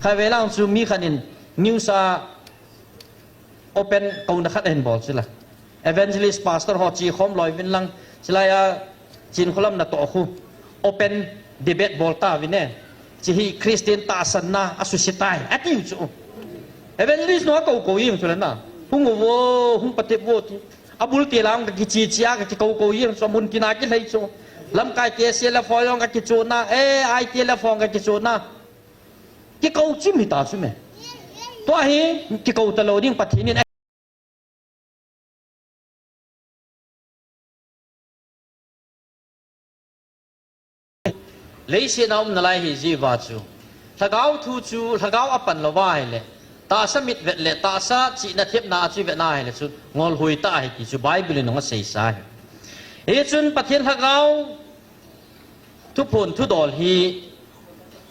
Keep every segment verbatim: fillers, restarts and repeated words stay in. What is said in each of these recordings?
Khatvei lang chu mi khat in news a open kouna khat ahin bol chula. Evangelist pastor ho chi khom loi vin lang, chilai a Chin Kholam natoh khu open debate bol ta vin e. Chi hi Christian tahsanna asusetai, atiu chu. Evangelist nu akou kou jeng chula na. Hung uvo, hung patep uvo ti. Abul ti lang kakichi chi a kakikou kou jeng chu, mun tina kilhei chu. Lamkai T C L F ho jong kakichuna, eh, I T L F ho kakichuna. Kikou chim hita chu me. Tua hi kikou talou ding Pathen in Leiset a um nalai hi jeh uva chu. Lhagao thu chu, lhagao apan lou va ahile. Tahsa mitvet le, tahsa chihna thepna a chu ivet na ahile chu. Ngolhui tah ahi ti chu Bible in hung asei sa ahi. Hichun Pathen lhagao thuphon thudol hi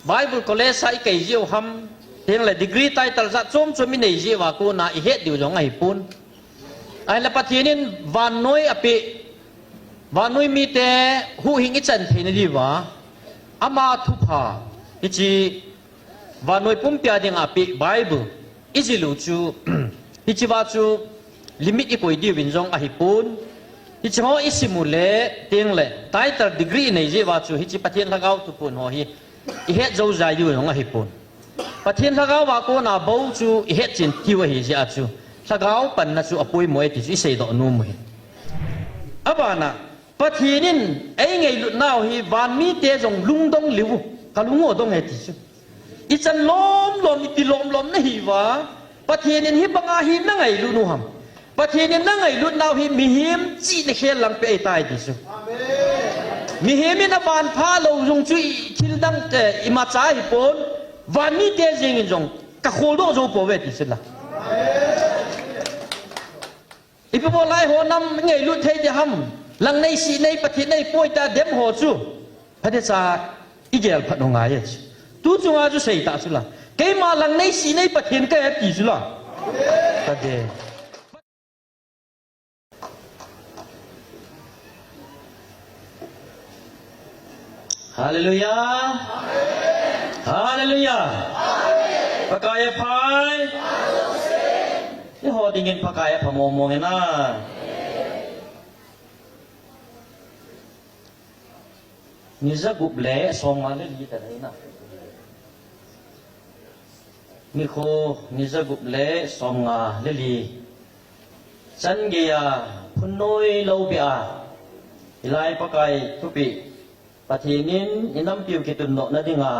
Bible College a ikai jiu ham, tengle degree title jat chom chom inei jiu a kona ihet diu jong ahipon. Ahile Pathen in vannoi apeh, vannoi mite huhhing ichan theina diuva, ama thupha, hiche vannoi pumpi a dinga apeh Bible, ijil u chu, hiche va chu limit ikoi diuvin jong ahipon. Hiche ho isim u le, tengle, title degree inei jiu va chu, hiche Pathen lhagao thuphon ho hi, ihet jou jai diu jong ahipon. Pathen lhagao a kona bou chu ihet chen tiu ahi jeh a chu. Lhagao panna chu apoimo e ti chu isei doh nom u ahi. Abana, Pathen in eingailut nau hi van mite jong lungdong liu, kalung u adong e ti chu. Ichan lom lom, ipi lom lom nahi uva, Pathen in hibanga hi nangailut u ham. Pathen in nangailut nau hi mihem chihna khel lang pe ahitai ti chu. Mihem in avan pha lou jong chu i thil dang te imacha hipon, van mite jeng in jong kakhol doh jou pouve ti chu la. Ipi bol lai ho nam ngailut thei ding ham. Lang nei si nei Pathen nei poi ta dem ho chu. Phatecha igel phat u ngai e chu. Tu chunga chu sei ta chu la. Keima lang nei si nei Pathen kahi ti chu la. Kade. Hallelujah. Hallelujah. Pakai aphai. Eiho dingin Pakai apha mong mong e na. Ni jagup le somnga le li ta dai na. Nikho ni jagup le somnga le li. Chan geiya phun noi lou beh a. Hilai Pakai thupeh. Pathen in inampiu kitundoh na dinga.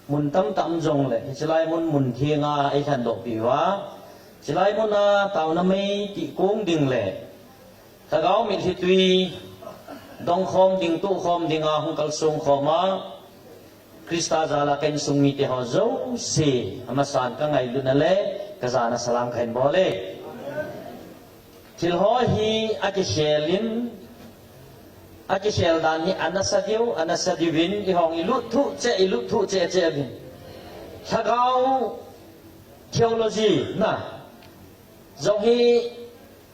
Mun tamtah um jongle, hichelai mun, mun thenga eilhendoh peh uva. Hichelai muna taona mei tih kong ding le. Lhagao mitlhi tui, dongkhom ding, tohkhom dinga hung kalsong khoma. Christa jala ka insung mite ho jouse, amasan ka ngailutna le, ka jana salam kahin bol e. Thil ho hi akikhel in, akikhel dan hi anasa diu, anasa diuvin, eihon ilut thuh cheh, ilut thuh cheh cheh uvin. Lhagao theology na, jong hi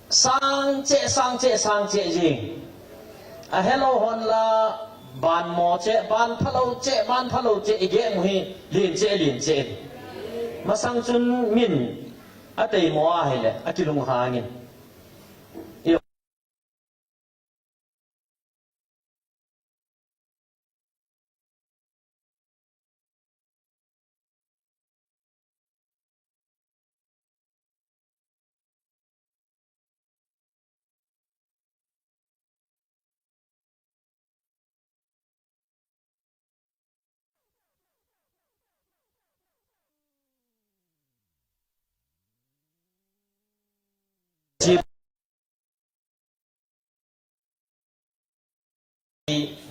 sang cheh, sang cheh, sang cheh jing. Ahelou hon la, ban mo cheh, ban phalou cheh, ban phalou cheh, igeh mu hi, lin cheh, lin cheh. Masang chun min, ateimo ahile, akilunghang in.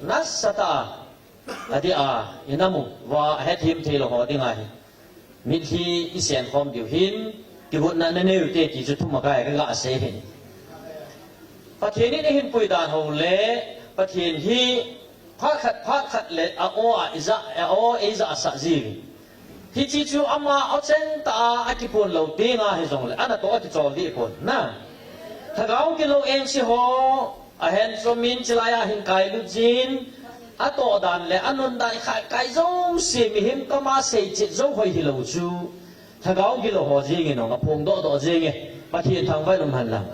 Nasatah a, adeh a, inam uva, ahethem theilou ho dinga hi. Mitlhi isen khom diu hin, kigotna nanei u te ti chu thumakai kaga sei hin. Pathen in eihin puidan ho le, Pathen hi phat khat, phat khat le a-o a ija, a-o eija asah jiuvin. Hiche chu ama aw cheng tah a, akipon lou tenga hijongle, anatoh akichol deh pon na. Lhagao kilou engse ho, ahen chomin chilai a hin kailut jin, atoh dan le anun dan khat kai jouse mihem kama seichet jou hoi hilou chu, lhagao gilou ho jeng in ong aphongdoh doh jenge. Pathen thangvah in umhen lang.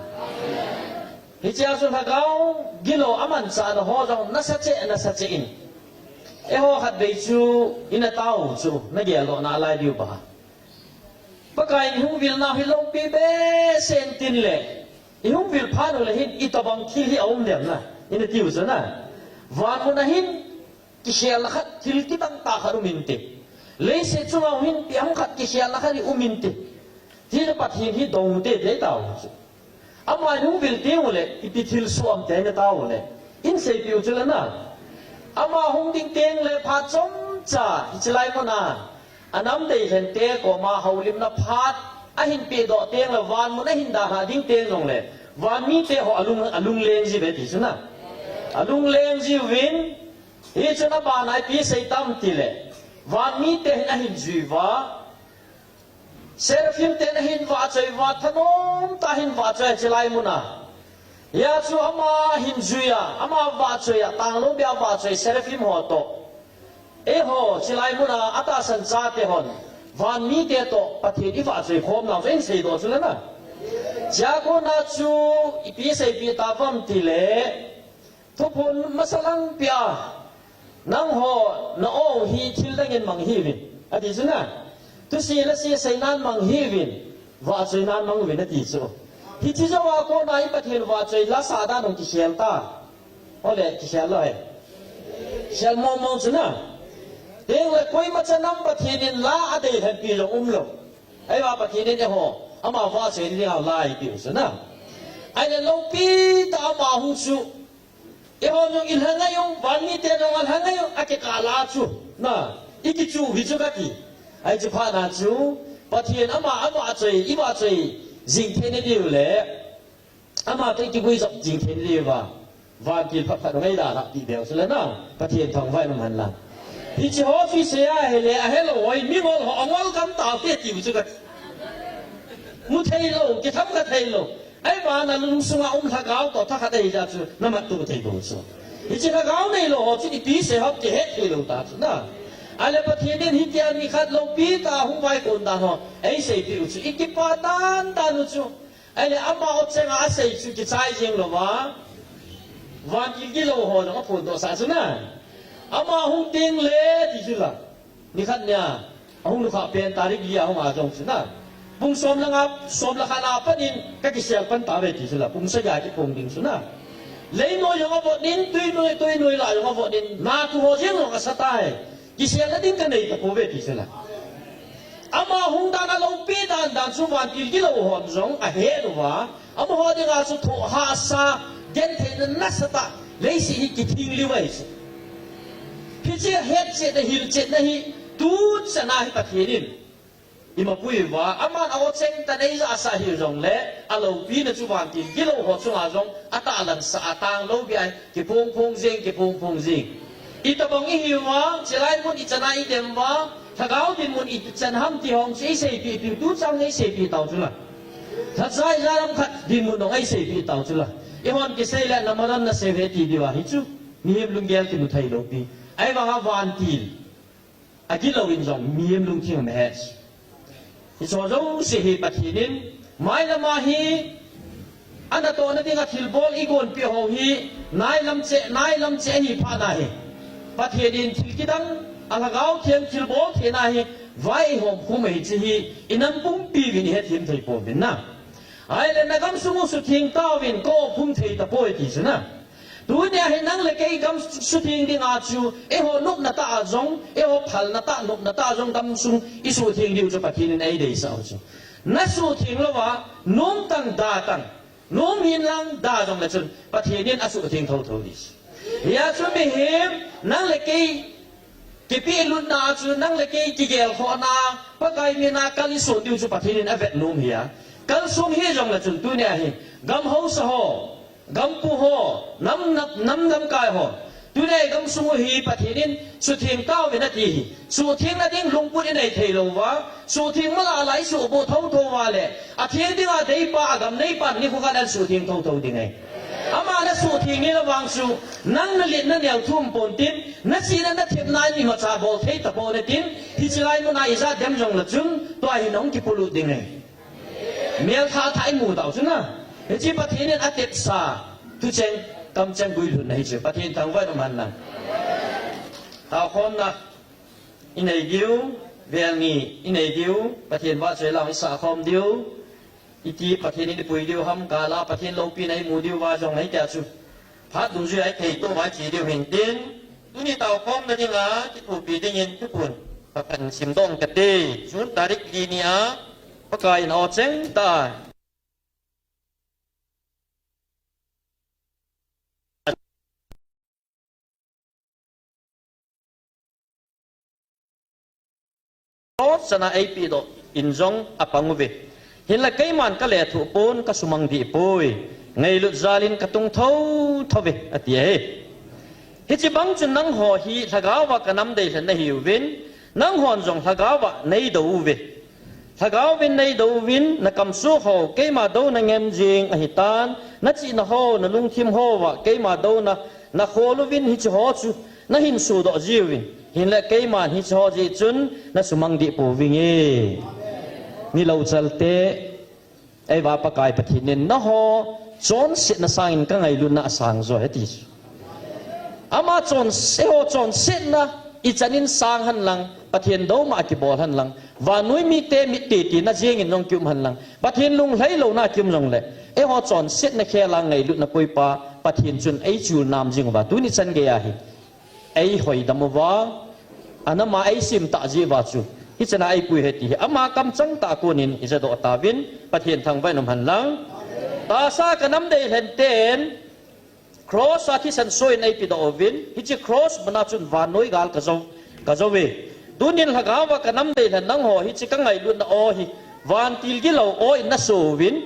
Hichea chu lhagao gilou amanchahna ho jong nasacheh nasacheh in, eiho khatvei chu ina tao chu nageldoh nalai diu ba. Pakai in ihung vilna hi loupi behseh in tin le, ihung vil phat uleh hin itobang thil hi aum dem na, ina tiu chu na. Van mun a hin kikhelna khat, thil kitang tah khat um inte. Leiset chunga hin ipi ham khat kikhelna khat hi um inte. Hile Pathen hi dong tete tao chu. Ama hung vil teng uleh ipi thil soh ham ti ina tao uleh, in seipeh u chu le na. Ama hung ding teng le phat chomcha hiche lai mun a anam deilhen te koma houlimna phat ahin pehdoh teng le van mun ahin dalha ding teng jongle, van mite ho alung, alungleng jiuve ti chu na. Alungleng jiuvin, hichun abana ipi sei tam tile, van mite hin ahin jui uva, Seraphim ten ahin vahchoi uva, thanom tah in ahin vahchoi hiche lai mun a. Hia chu ama ahin jui a, ama vahchoi a, tanglou beh a vahchoi Seraphim ho toh, eiho hiche lai mun a atahsan chate hon van mite toh Pathen ivahchoi khom nau chu ahin seidoh chu le na. Chua kona chu ipi seipeh tauvem tile, Thuphon masa lang peh a, nangho na-o hi thil dang in mang hih uvin, ati chu na. Thuse lase seinan mang hih uvin, vahchoinan mang uvin, ati chu. Hiche jou a kona i Pathen vahchoi la sah dan hung kikhel ta. Ole, kikhel lou ahi. Khel mong mong chu na. Tengle koima cha nam Pathen in la adeilhen pi jong umlou. Ahivang Pathen in eiho ama vahchoi ding a la eipeh u chu na. Ahile loupi tah a ama hung chu, eiho jong ilha ngai u, van mite jong alha ngai u, akikah la chu na, ikichu hi chu kati. Ahi chu phat na chu, Pathen ama avahchoi, ivahchoi jing theina diu le, ama toh ikiguijop jing theina diuva, vantil phat phat hung eidalhah peh beu chu le na. Pathen thangvah in umhen lang. Hiche ho chu isei a ahile, ahelou hoi, mingol ho angol gam tao te tiu chu kati. Mu theilou, kitham kha theilou. Ahivang nalungsunga um lhagao toh thakhat ahijeh chun namat tuh thei bou chu. Hiche lhagao neilou ho chun ipi sei ham kihet theilou ta chu na. Ahile Pathen in hitia nikhat loupi tah a hung vaikon dan ho eiseipeh u chu, ikipah dandan u chu. Ahile ama o chenga asei chu kichai jeng louva, vantil gilou ho jong aphondoh sah chu na. Ama hung tengle ti chu la. Nikhat nia, ahung lukha pen tarik li a hung a jong chu na. Pung som le nga, som le khat na pat in kakisel pan tauve ti chu la, pung sagi a kiphong ding chu na. Leinoi jong avot in, tuinoi, tuinoi lah jong avot in, na thu ho jeng jong asa tai. Kiselna ding kanei tapouve ti chu la. Ama hung dan aloupi dandan chu vantil gilou hon jong ahet uva, amaho dinga chu thoh hahsa, gentheina nasatah, leiset hi kithing liu ahi chu. Hiche hetchetna, hilchetna hi tuchan a hi Pathen in eima pui uva, aman a-o cheng tah in eijahsah hih jongle, aloupina chu vantil gilou ho chunga jong atahlang sah a, tanglou beh a kiphong phong jeng, kiphong phong jeng. Itobang ihiuva, chulai mun ichan a idem uva, lhagao dinmun ichan ham ti ho chu eiseipeh, pi tuchan eiseipeh tau chu la. Lhacha ijat ham khat dinmun jong eiseipeh tau chu la. Eihon kisei le namadon nasei uve ti diu ahi chu. Mihem lunggel kimu theilou pi. Ahivanga vantil agilouvin jong mihem lungthim ahe. Hiche jouse hi Pathen in, mailam a hi, anatohna dinga thilbol igonpeh ho hi, nailam cheh, nailam cheh ahi phat na hi, Pathen in thil kidang, alhagao theng thilbol theina hi, vai eihom khum ahi chu hi, inam pumpi uvin ihethem thei pouvin na. Ahile nagamsung u sutheng tauvin, ka-o khum thei tapoi ti chu na. Tunia hi nang le kei gam sutheng dinga chu, eiho nopna tah a jong, eiho phalna tah, nopna tah a jong gamsung isuhtheng diu chu Pathen in eideisah u chu. Nasuhtheng louva, nom tang da tang, nom hih in lang da jongle chun, Pathen in asuhtheng thotho ding chu. Hia chu mihem, nang le kei, kipehlutna a chu nang le kei kigelkhohna, Pakai mina kal isun diu chu Pathen in avet nom hia. Kalsung hih jongle chun tunia hi, gam haosa ho, gampu ho, nam, nam, nam lamkai ho, tunia igamsung u hi Pathen in sutheng tauvin ati hi. Suhthengna ding lungput inei theilouva, suhtheng malala isuhboh thotho uva le, atheng dinga deipa, agam neipan nikho khat a suhtheng thotho ding ahi. Ama nasuhtheng nina vang chu, nang nalet naneo thum pontin, nachihna nathepna in imacha bol thei tapon natin, hiche lai muna ijat dem jongle chun, tua hi nahung kipolut ding ahi. Melthah thah imu tau chu na. Hiche Pathen in atepsa, thucheng, kamcheng guilhunna hichu, Pathen thangvah in umhen lang. Taokhomna inei diu, vel ni inei diu, Pathen vahchoi lang isah khom diu. Iti Pathen in ipui diu ham, gala Pathen loupina imu diu va jong ahi tia chu. Phat dungjuia ithei touva iche diu hintin. Tuni taokhomna dinga kithopi dingin thupun. Pakhat simdoh kate. June tarik li nia. Pakai in aw cheng ta. Cross chana eipehdoh in jong apang uve. Hinla keiman kalethuh pon kasumang dih poi. Ngailut jalin katung thotho ve, ati ahi. Hiche bang chun nangho hi lhagaova kanam deilhen nahiuvin, nanghon jong lhagaova neidou uve. Lhagaovin neidouvin, nakamsuh ho keima douna ngen jing ahitan, nachihna ho, nalungthim houva keima douna nakhol uvin, hiche ho chu nahin sodoh jiuvin. Hinla keiman hiche ho jeh chun nasumang dih pouvinge. Nilou chalte, eiva Pakai Pathen in nangho chonsetna sangin kangailutna asang jo ahi ti chu. Ama chonse ho chonsetna ichanin sang henlang, Pathen douma akibol henlang, vannoi mite mit titi na jengin jong kium henlang, Pathen lunglhai louna kium jongle, eiho chonsetna khela ngailutna koipa Pathen chun eichul nam jing uva, tuni chan geiya hi eihoidam uva, anama eisim tah jeh uva chu, hichana eipui ahi ti hi ama kamchang tah konin ijadoh tauvin, Pathen thangvah in umhen lang. Tahsa kanam deilhen ten cross a thisan soin eipedoh uvin, hiche cross muna chun vannoi gal kajou, kajou ve. Tunin lhagaova kanam deilhen nangho hiche kangailutna aw hi vantil gilou aw in nasouvin,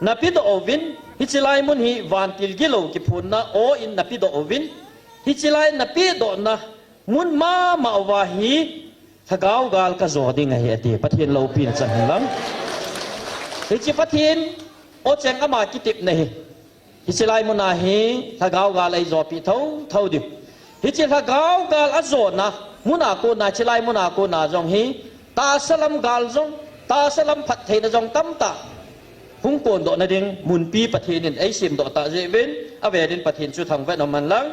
napedoh uvin, hiche lai mun hi vantil gilou kiphonna aw in napedoh uvin, hiche lai napedohna mun mama uva hi lhagao gal kajo ding ahi ati. Pathen loupina chang hen lang. Hiche Pathen aw cheng ama kitepna hi, hiche lai muna hi lhagao gal eijopi thotho diu. Hiche lhagao gal ajona muna kona, hiche lai muna kona jong hi tahsa lam gal jong, tahsa lam phattheina jong tamtah hung kondohna ding munpi Pathen in eisemdoh tah jeh uvin, avelin Pathen chu thangvah in umhen lang.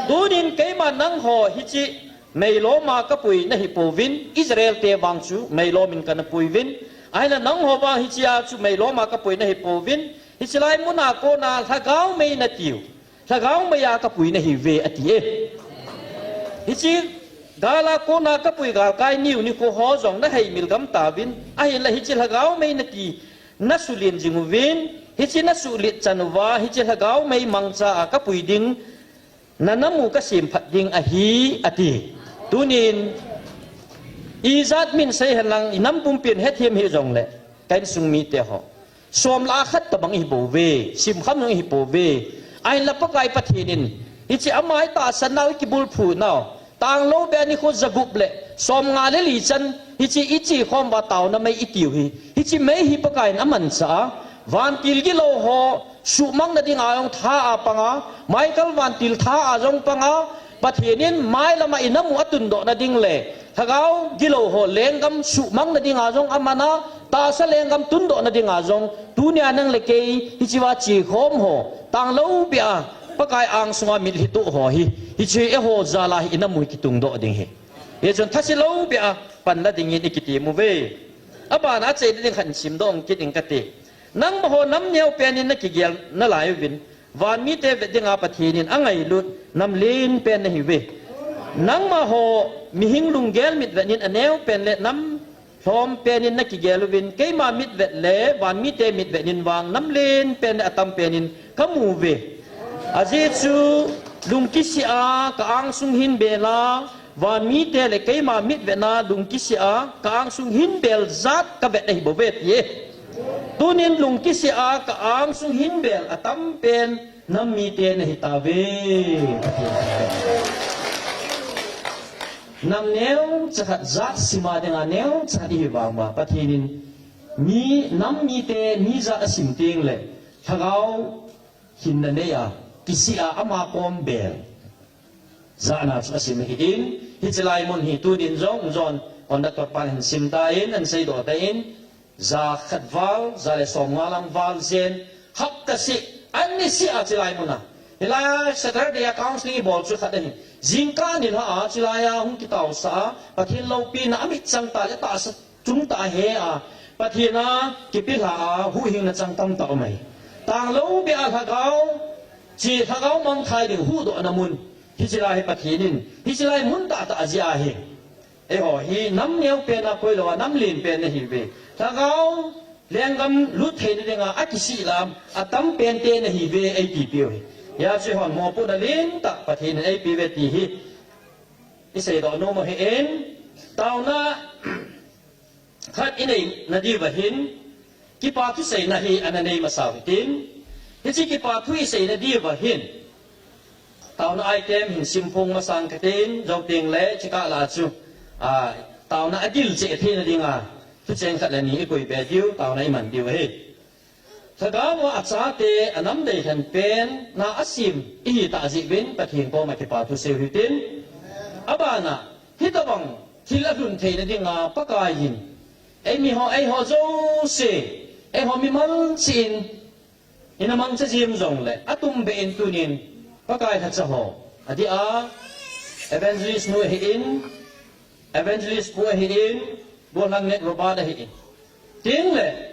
Tunin keima nangho hiche meiloma kapui nahipouvin, Israel te vang chu meilomin kanapuiyuvin, ahinla nangho vang hichea chu meiloma kapui nahipouvin, hiche lai muna kona lhagao mei natiu, lhagao meiya kapui nahiuve ati e. Hiche gala kona kapui galkai niu nikho ho jong naheimil gam tauvin, ahinla hiche lhagao mei nati nasulen jing uvin, hiche nasuhlet chan uva hiche lhagao mei mangchaa kapui ding nanamu kasemphat ding ahi ati. Tunin ijat min sei henlang, inam pumpin hethem hih jongle, ka insung mite ho, somlah a khat tobang ihibouve, simkham jong ihibouve. Ahinla Pakai Pathen in hiche ama itahsan nau, ikibulphu nau, tanglou beh a nikho jagup le somnga le li chan hiche ichekhom uva taona mei itiu hi, hiche mei hi Pakaiyin amanchah a, vantil gilou ho suhmang nadinga jong tha apanga, Michael vantil tha a jong panga, Pathen in mailama inamu atundoh nading le lhagao gilou ho lenggam suhmang nadinga jong amana, tahsa lenggam tundoh nadinga jong tunia nang le kei hichea chekhom ho, tanglou beh a Pakai angsunga mitlhi toh ho hi, hiche eiho jala hi inamu hi kitungdoh ding ahi. Hichun thase lou beh a panla dingin ikitemu uve. Abana achaina ding khat simdoh kit inge kati. Nangmaho nam neopen in nakigel nalai uvin, vanmite vet dinga Pathen in angailut nam lenpen nahiuve. Nangmaho mihing lunggel mitvet in aneopen le nam lhompen in nakigel uvin, keima mitvet le vanmite mitvet in vang nam lenpen le atampen in kamu uve. Ajeh chu lungkisih a ka angsung hinbel a, vanmite le keima mitvetna lungkisih a ka angsung hinbel jat kavet ahibouve ti e. Tunin lungkisih a ka angsung hinbel atampen nam mite nahitauve. Nam neocha khat jat sima dinga neocha khat ihi vang uva, Pathen in mi, nam mite mi jat asim teng le lhagao hinna nei a, kisih a ama kom bel. Jana chu asim ahin, hiche lai mun hi tunin jong, John, conductor pan hin sim tan, ahin seidoh tan, ja khat val, ja le som nga lang val jen, hapta seh, ani seh a hiche lai mun a. Hilai Saturday a counseling ibol chu khat ahin. Jingkah nilhah a, hiche lai a hung kitaosah a, Pathen loupina amit chang tah le tahsa chung tah a he a, Pathen a kipelha a, huhhingna chang tamtah um ahi. Tanglou beh a lhagao, hiche lhagao mangthai ding huhdohna mun. Hiche lai hi Pathen in, hiche lai mun tahtah ajih ahi. Eiho hi nam neo pen a koi lou a, nam len pen nahiuve. Lhagao lenggam lut theina dinga akisih lam atam pen te nahiuve, eiti piu ahi. Hijeh chun eihon mopohna lentah Pathen in eipeuve ti hi iseidoh nom ahin, taona khat inei nadiuva hin, kipa thuseina hi ana nei masa u hitin, hiche kipa thu isei nadiuva hin, taona item hin simphong masang katin, jou teng le hiche kah lah a chu, a, taona agil cheh theina dinga, thucheng khat le ni ikoi be diu, taona iman diu ahi. Lhagao a achate anam deilhen pen na asim ihi tah jeh uvin Pathen koma kipa thu seiu hitin. Abana, hitobang thil alhun theina dinga Pakai in, eimi ho, eiho jouse, eiho mimal cheh in, ina mangcha jeng jongle, atumbeh in tunin, Pakai lhacha ho, adeh a, evangelist nu ahin, evangelist pu ahin, Golhang Net Robert ahin. Tengle,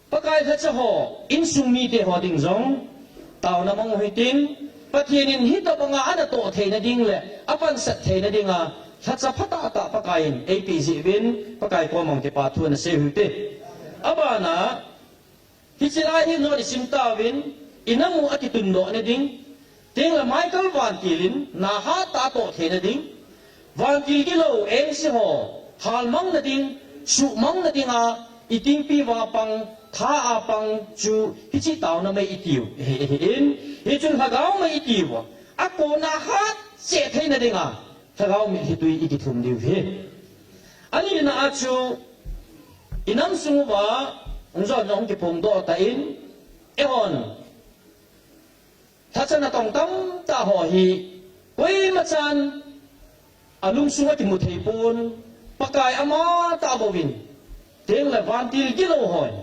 Pakai lhacha ho, insung mite ho ding jong, taona mang u hitin, Pathen in hitobanga ana toh theina ding le, apansat theina dinga, lhacha phatah tah Pakai in eipeh jeh uvin, Pakai koma kipa thu ana seiu hite. Abana, hiche lai hi nodi sim tauvin, inam u akitundoh na ding, Tengle Michael Vantil in nahat a toh theina ding, vantil gilou engse ho, halmang na ding, suhmang na dinga, itingpi vang a pang, tha a pang chu, hiche taona mei itiu, hi, hi, hin, hichun lhagao mei itiu, akona hat cheh theina dinga, lhagao mitlhi tui ikithum diu hi. Anina a chu, inam sung uva, hung jon jong kiphongdoh tan, eihon, Lhacha natong tamtah ho hi, koima chan alungsung akimu thei pon, Pakai amatah bouvin, tengle vantil gilou hon,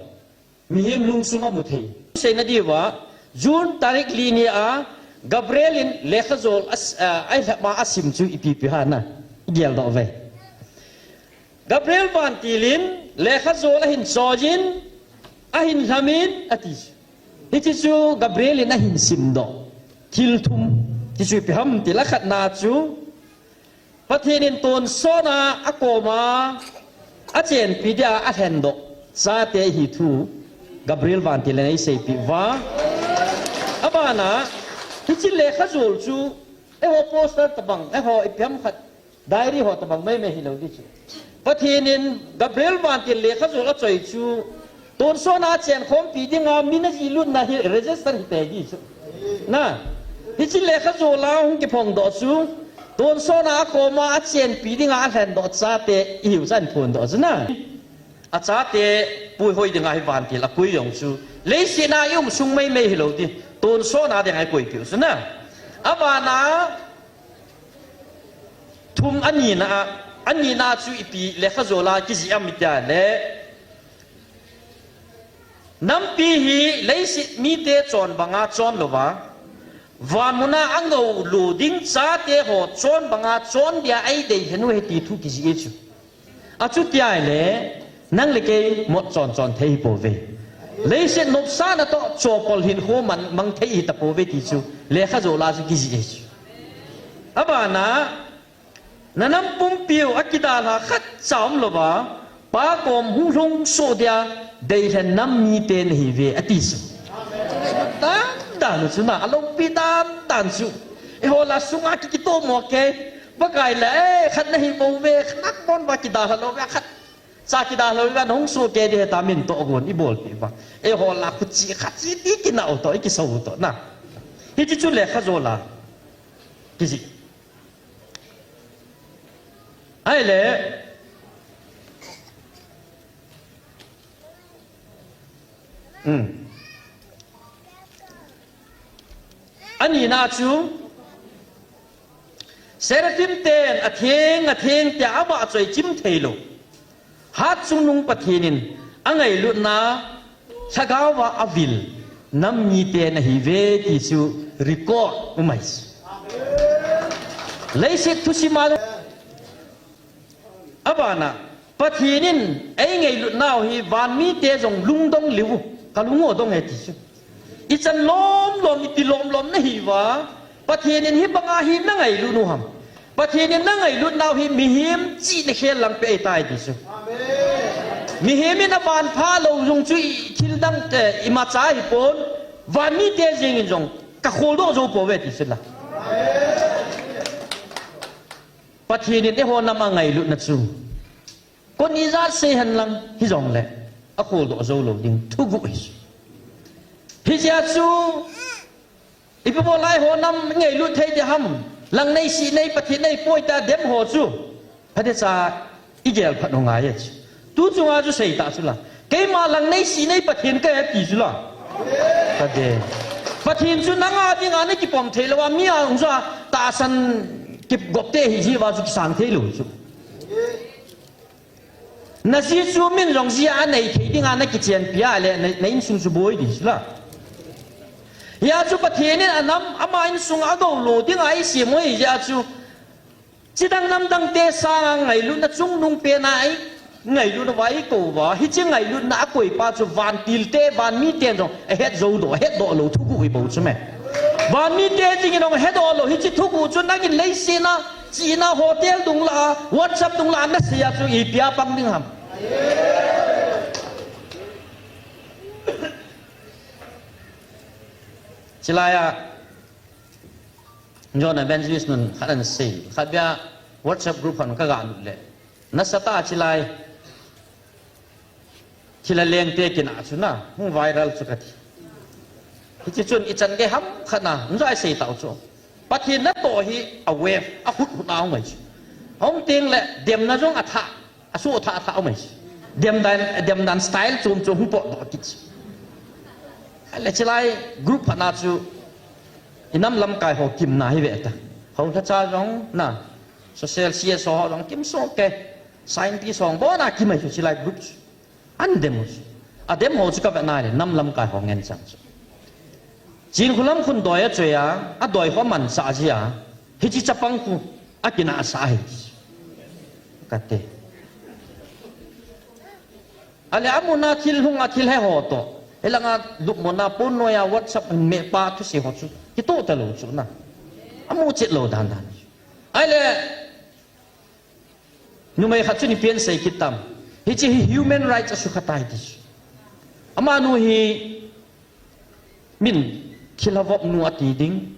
mihem lungsung amu thei. Seina diuva, June tarik li ni a, Gabriel in lekha jol a, a, ailhama asim chu ipi ipi ham na, igeldoh uve. Gabriel vantil in lekha jol ahin choiyin, ahin lhamin, ati. Hiche chu Gabriel in ahin simdoh. Thil thum, ti chu ipi ham tile akhatna chu, Pathen in tonsot a akoma achenpi dia alhendoh chate ahi thu Gabriel vantil in eiseipeh uva. Abana, hiche lekha jol chu, eiho poster tabang, eiho ipi ham khat, diary ho tabang maimai hilou ding chu. Pathen in Gabriel vantil lekha jol achoi chu, tonsot a chenkhompi dinga min ajih lutna hi register hite ding chu. Na, hiche lekha jol a hung kiphongdoh chu, tonsot a akoma achenpi dinga alhendoh chate ihiu chu ahin phondoh chu na. Achate puihoi dinga hi vantil akoi jong chu, leiset a ium sung maimai hilou ding, tonsot a dinga ikoipeh u chu na. Abana, thum anina a, anina chu ipi lekha jol a kijih ham itile, nampi hi leiset mite chon banga chon louva, vanmuna angou lou ding chate ho chon banga chon dia eidei lhen u ahi ti thu kijih e chu. Achuti ahile, nang le kei mot chon chon thei hipouve. Leiset nopsahna toh chopol hinkho mang, mang thei hitapouve ti chu, lekha jol a chu kijih e chu. Abana, nanam pumpiu akidalha khatcha umlouva, Pa kom hung lhung soh dia deilhen nam mite nahiuve, ati chu. Dan dan u chu na, aloupi dan dan chu. Eiho la sunga ki, kitomo kei. Pakai la, eh, khat nahibouve, khat nabon uva kidalha louve, khatcha kidalha louve, nahung soh kei ding ahitai, min tohgon ibolpeh uva. Eiho la khuche khache ti kinah u toh, ikisou u toh na. Hiche chu lekha jol a kijih. Ahile, um, Nina chu, Seraphim ten atheng, atheng tia avahchoi chim theilou Hatchungnung Pathen in angailutna lhagaova avil nam miten ahiuve ti chu record um ahi. Leiset thusim a Abana, Pathen in eingailutnau hi van mite jong lungdong liu, kalung adong e ti chu. Ichan lomlom, iti lomlom nahiuva, Pathen in hibanga hi nangailut u ham? Pathen in nangailutnau hi mihem chihna khel lang pe ahitai ti chu. Mihem in avan pha lou jong chu i thil dang te imacha hipon, van mite jeng in jong kakholdoh jou pouve ti chu la. Pathen in eiho nam angailutna chu, kon ijat sei henlang hijongle, akholdoh jou lou ding thuguh ahi. Hijeh a chu, ipi bol a eiho nam ngailut thei ding ham, lang neisih nei Pathen neipoi tia dem ho chu, phatecha igel phat u ngai e chu. Tu chunga chu seita chu la. Keima lang neisih nei Pathen kahi ti chu la. Kati. Pathen chu nanga dinga nakipom thei louva, mi a hung chu tahsan kigop te hi jiuva chu kisang thei lou chu. Naji chu min jong jia anei thei dinga nakichenpi a le, na, na insung chu boi ding chu la. Hia chu Pathen in anam, ama insung agou lou dinga eisem u ahi jeh a chu, chidang namdang te sanga ngailutna chungnung pen a ei, ngailutna va eikou uva, hiche ngailutna akoipa chu vantil te, van miten jong ahet jou doh, ahet doh lou thuguh hi bou chu me. Van mite jeng in jong ahet doh lou, hiche thuguh chu nangin leiset a, chihna hotel dung lah a, WhatsApp dung lah a, nasei a chu ipi a pang ding ham? Chulai a, John Evangelist nun khat anasei, khat bia WhatsApp group khat kaga lut le. Nasatah a chulai. Thilha leng te kinah chu na, hung viral chu kati. Hiche chun ichan gei ham khat na, hung jai sei tau chu. Pathen natoh hi a wave, ahut hut a hung ahi chu. Hung teng le, demna jong athah, asuh thah thah um ahi chu. Demdan, demdan style chom chom hung potdoh kit chu. Ahile chulai group khat na chu, inam lamkai ho kimna hi ve ta. Ho thacha jong na, social C S O ho jong kimsoh ke, scientist ho jong bona kim ahi chu chulai group chu. An dem u chu. Adem ho chu kavet nai le, nam lamkai ho ngen chang chu. Chinkholam khun doi achoi a, adoi ho amanchah jia, hiche chapang khu akinahsah ahi. Kati. Ahile amun a thil hung a thil he ho toh, hilanga lupmon a pon noi a WhatsApp hin meh pa thusei ho chu kitoh talou chu na. Amu chet lou dan dan. Ahile Numei khat chun ipi asei kit tam. Hiche hi human rights asukha tai ti chu. Amanu hi min thilha vop nu ati ding.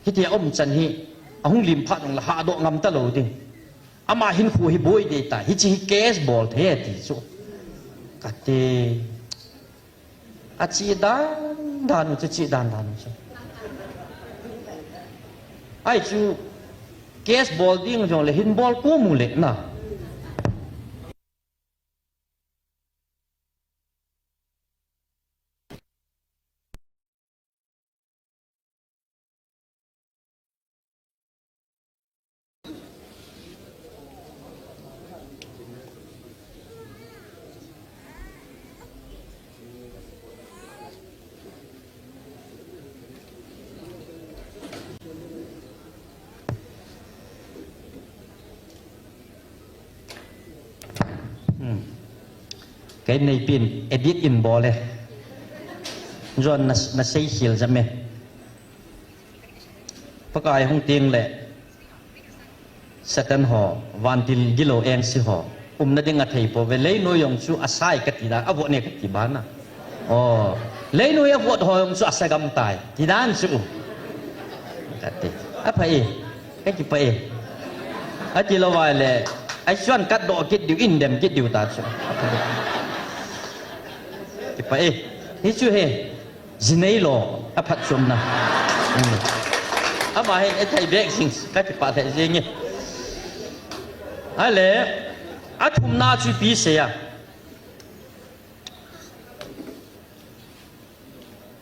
Hitia um chan hi ahung lim phat nung la hahdoh ngam talou ding. Ama hinkho hi boi dei tai. Hiche hi case bol thei ati chu. Kati. Achi dan dan u chu, chi dan dan u chu. Ahi chu case bol ding jong le hin bol kum u le na. Hmm. Kei neipin edit in bol e. John na, nasei khel jam e. Pakai hung teng le Satan ho, vantil gilou engse ho, umna ding athei pouve, leinoi jong chu asai kati dan, avot ne kati bana. O, leinoi avot ho jong chu asa gam tai, ti dan chu. Kati. Aphai e. Kakipah e. Ati lou vai le, ahi chuan katdoh kit diu, indem kit diu ta chu. Kipah e. Hichu he. Ji neilou, aphatchomna. Hmm. Ama hin ethei bek jing, kakipah lheh jenge. Ahile, athumna chu ipi sei a.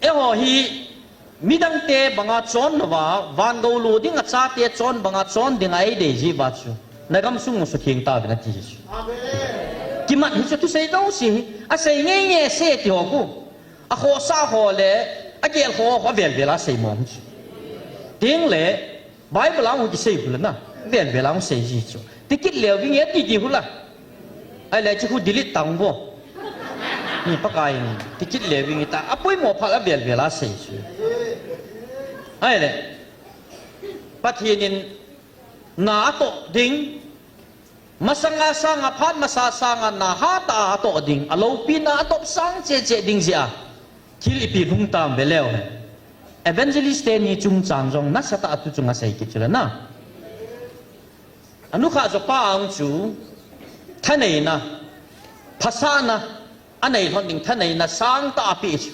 Eiho hi, Midangte banga chon louva, van gou lo ding a chate chon banga chon ding a eidei jiuva chu, nagam sung musutheng tauvin ati chu. Kimat hi chu thusei jouse hi, asei ngeingei sei ti ho khu. Akhohsah ho le, agel ho, avel vel a sei mong chu. Tengle, Bible a hung kisei hula na, vel vel a hung sei ji chu. Tikit leu vinge ati di hula. Ahile, chu khu delete tang vo. Ni Pakai in, tikit leu vinge ta, apoimo phat a vel vel a sei chu. Ahile, Pathen in na atoh ding, masanga sanga phat masa sanga na hatah a atoh ding, aloupina atop sang cheh cheh ding jeh a. Thil ipi hung tam veleu hen. Evangelist teni chungchang jong nasatah a tuchunga sei kit chule na. Anukha jopa ang chu thaneina, phasahna, anei lhon ding thaneina sangtah a apeh chu.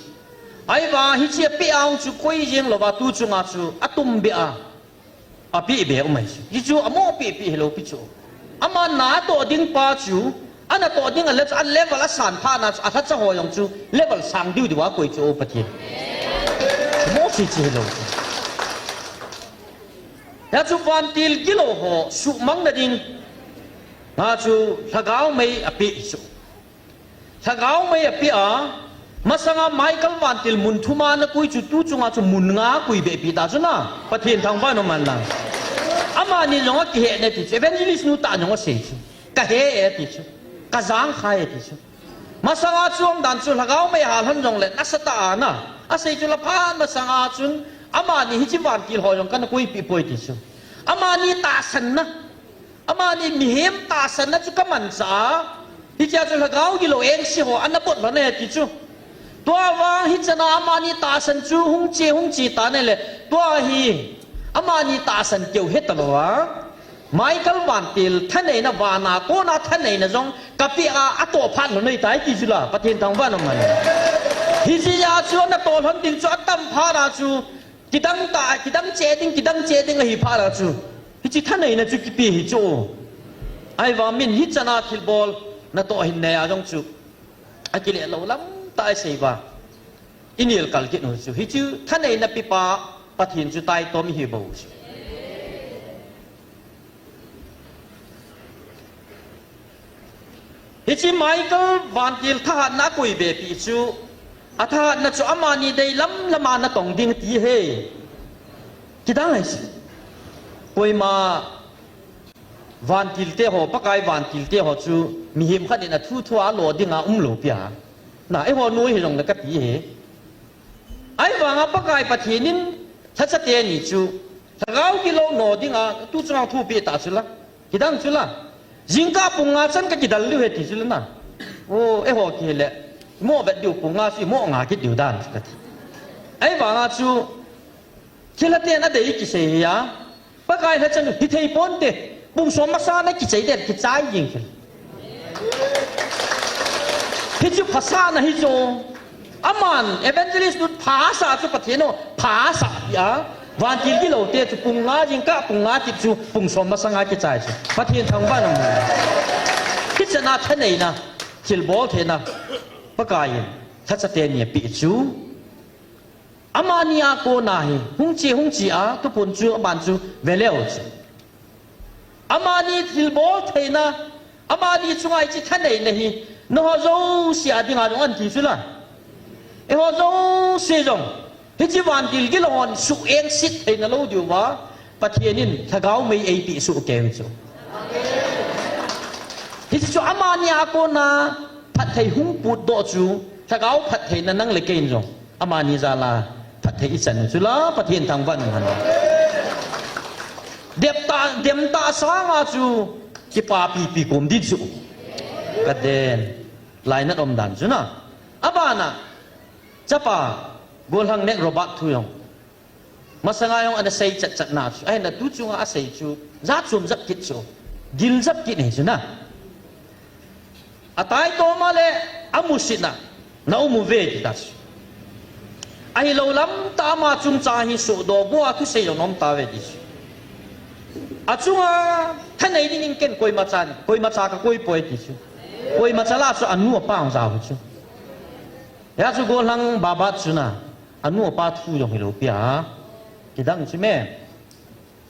Ahivang hiche apeh ang chu koi jeng louva tuchunga chu atumbeh a. Apeh be um ahi chu. Hichu amo peh peh hilou pi chu. Ama natoh ding pa chu, anatoh ding a le chu, a level asan phat na chu, alhacha ho jong chu, level sang diu diu a koi chu o Pathen. Amo chi chi hilou chu. Hichu vantil gilou ho, suhmang na ding. Nga chu, lhagao mei apeh chu. Lhagao mei apeh a, masanga Michael vantil mun thum a ana koi chu tuchunga chu mun nga akoi be pi ta chu na, Pathen thangvah in um hen lang. Amani jong akihe ne ti chu, evangelist nu tah jong asei chu. Kahe e ti chu. Kajang kha e ti chu. Masanga chu umdan chu lhagao mei hal hon jongle nasatah a na. Asei chu la phat masanga chun amani hiche vantil ho jong kana koipi poi ti chu. Amani tahsan na. Amani mihem tahsanna chu kamanchah a, hichea chu lhagao gilou engse ho ana bot lhon e ti chu. Tua vang hichana amani tahsan chu hung che, hung che tan ahile, tua hi amani tahsan keu heta lou a. Michael vantil thaneina vana kona thaneina jong kapeh a, atoh phat lhon ahitai ti chu la, Pathen thangvah in um hen. Hichea chu natoh lhon ding chu atam phat a chu, Kidang ta, kidang che ding, kidang che ding ahi phat a chu. Hiche thaneina chu kipe hi chu. Ahivang min hichana thilbol natoh hin nei a jong chu. Akile lou lam tah a isei uva. Inel kal kit u chu. Hichu thaneina pepa Pathen chu taitom ihi bou chu. Hiche Michael vantil thahatna akoi be pi chu, athahatna chu amani deilam lama natong ding ti ahi. Kidang ahi chu. Koima vantil te ho, Pakai vantil te ho chu mihem khat in athu thu a lo dinga umlou pi a. Na, eiho noi hijongle kati ahi. Ahivanga Pakai Pathen in lhacha teni chu, lhagao gilou no dinga, tuchunga thupeh ta chu la. Kidang chu la. Jingkah pung nga chan kakidal diu ahi ti chu la na. O, eiho kile. Mo vet diu pung nga chu mo nga kit diu dan chu kati. Ahivanga chu, thilha ten adei kisei hi a. Pakai lhacha nu, hithei ponte, pung som masanga kichai den, kichai jing kit. Hichu phasahna hi chu. Aman, evangelist nu phasah chu Pathen o, phasah hi a. Vantil gilou te chu pung nga jingkah, pung nga tip chu, pung som masanga kichai chu. Pathen thangvah in um hen. Hichana thaneina, thilbol theina, Pakai in, lhacha teni apeh chu. Amani a kona hi, hung che, hung che a, tupon chu, aban chu, veleu chu. Amani thilbol theina, amani chunga hiche thaneina hi, nangho jouse a dinga jong ahi ti chu la. Eiho jouse jong, hiche vantil gilou hon suhengset theina lou diuva, Pathen in lhagao mei eipeh soh kei u chu. Hiche chu amani a kona phatthei hung potdoh chu, lhagao phattheina nang le kei in jong. Amani jal a phatthei ichan u chu la, Pathen thangvah in um hen. Dep tah, dem tah sanga chu kipapi pi kom ding chu. Ka den. Lainat um dan chu na. Abana, chapa, Golhang Nek Robert thu jong. Masanga jong ana sei chat chat na chu. Ahin atu chunga asei chu. Jat chom jap kit chu. Gil jap kit ahi chu na. Ataitom a le amusit na, na um uve ti ta chu. Ahilou lam tah ama chungchang hi sohdoh bou a thusei jong um tauve ti chu. Achunga thanei dingin ken koima cha, koima cha ka koi poi ti chu. Koima cha la chu anu apa jong jao chu. Hia chu Golhang Babat chu na. Anu apa thu jong hilou pi a. Kidang chu me.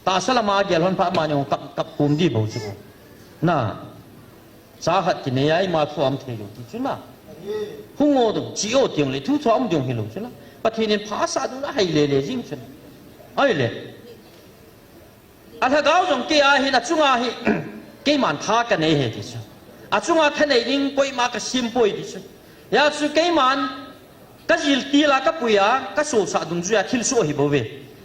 Tahsa lama gel hon pha amani kap, kap kum di bou chu. Na. Cha khat kinei a ima thu um thei lou ti chu na. Hung o dong, chi o tiang le thu thu um diang hilou chu na. Pathen in pha sa ding a hai le le jing chu na. Ai le. A lhagao jong kei a hin achunga hi, keiman tha kanei e ti chu. Achunga thanei ding koima kasem poi ti chu. Hia chu keiman kajil til a kapui a, kasosa dungjuia thilsoh ahi bou ve.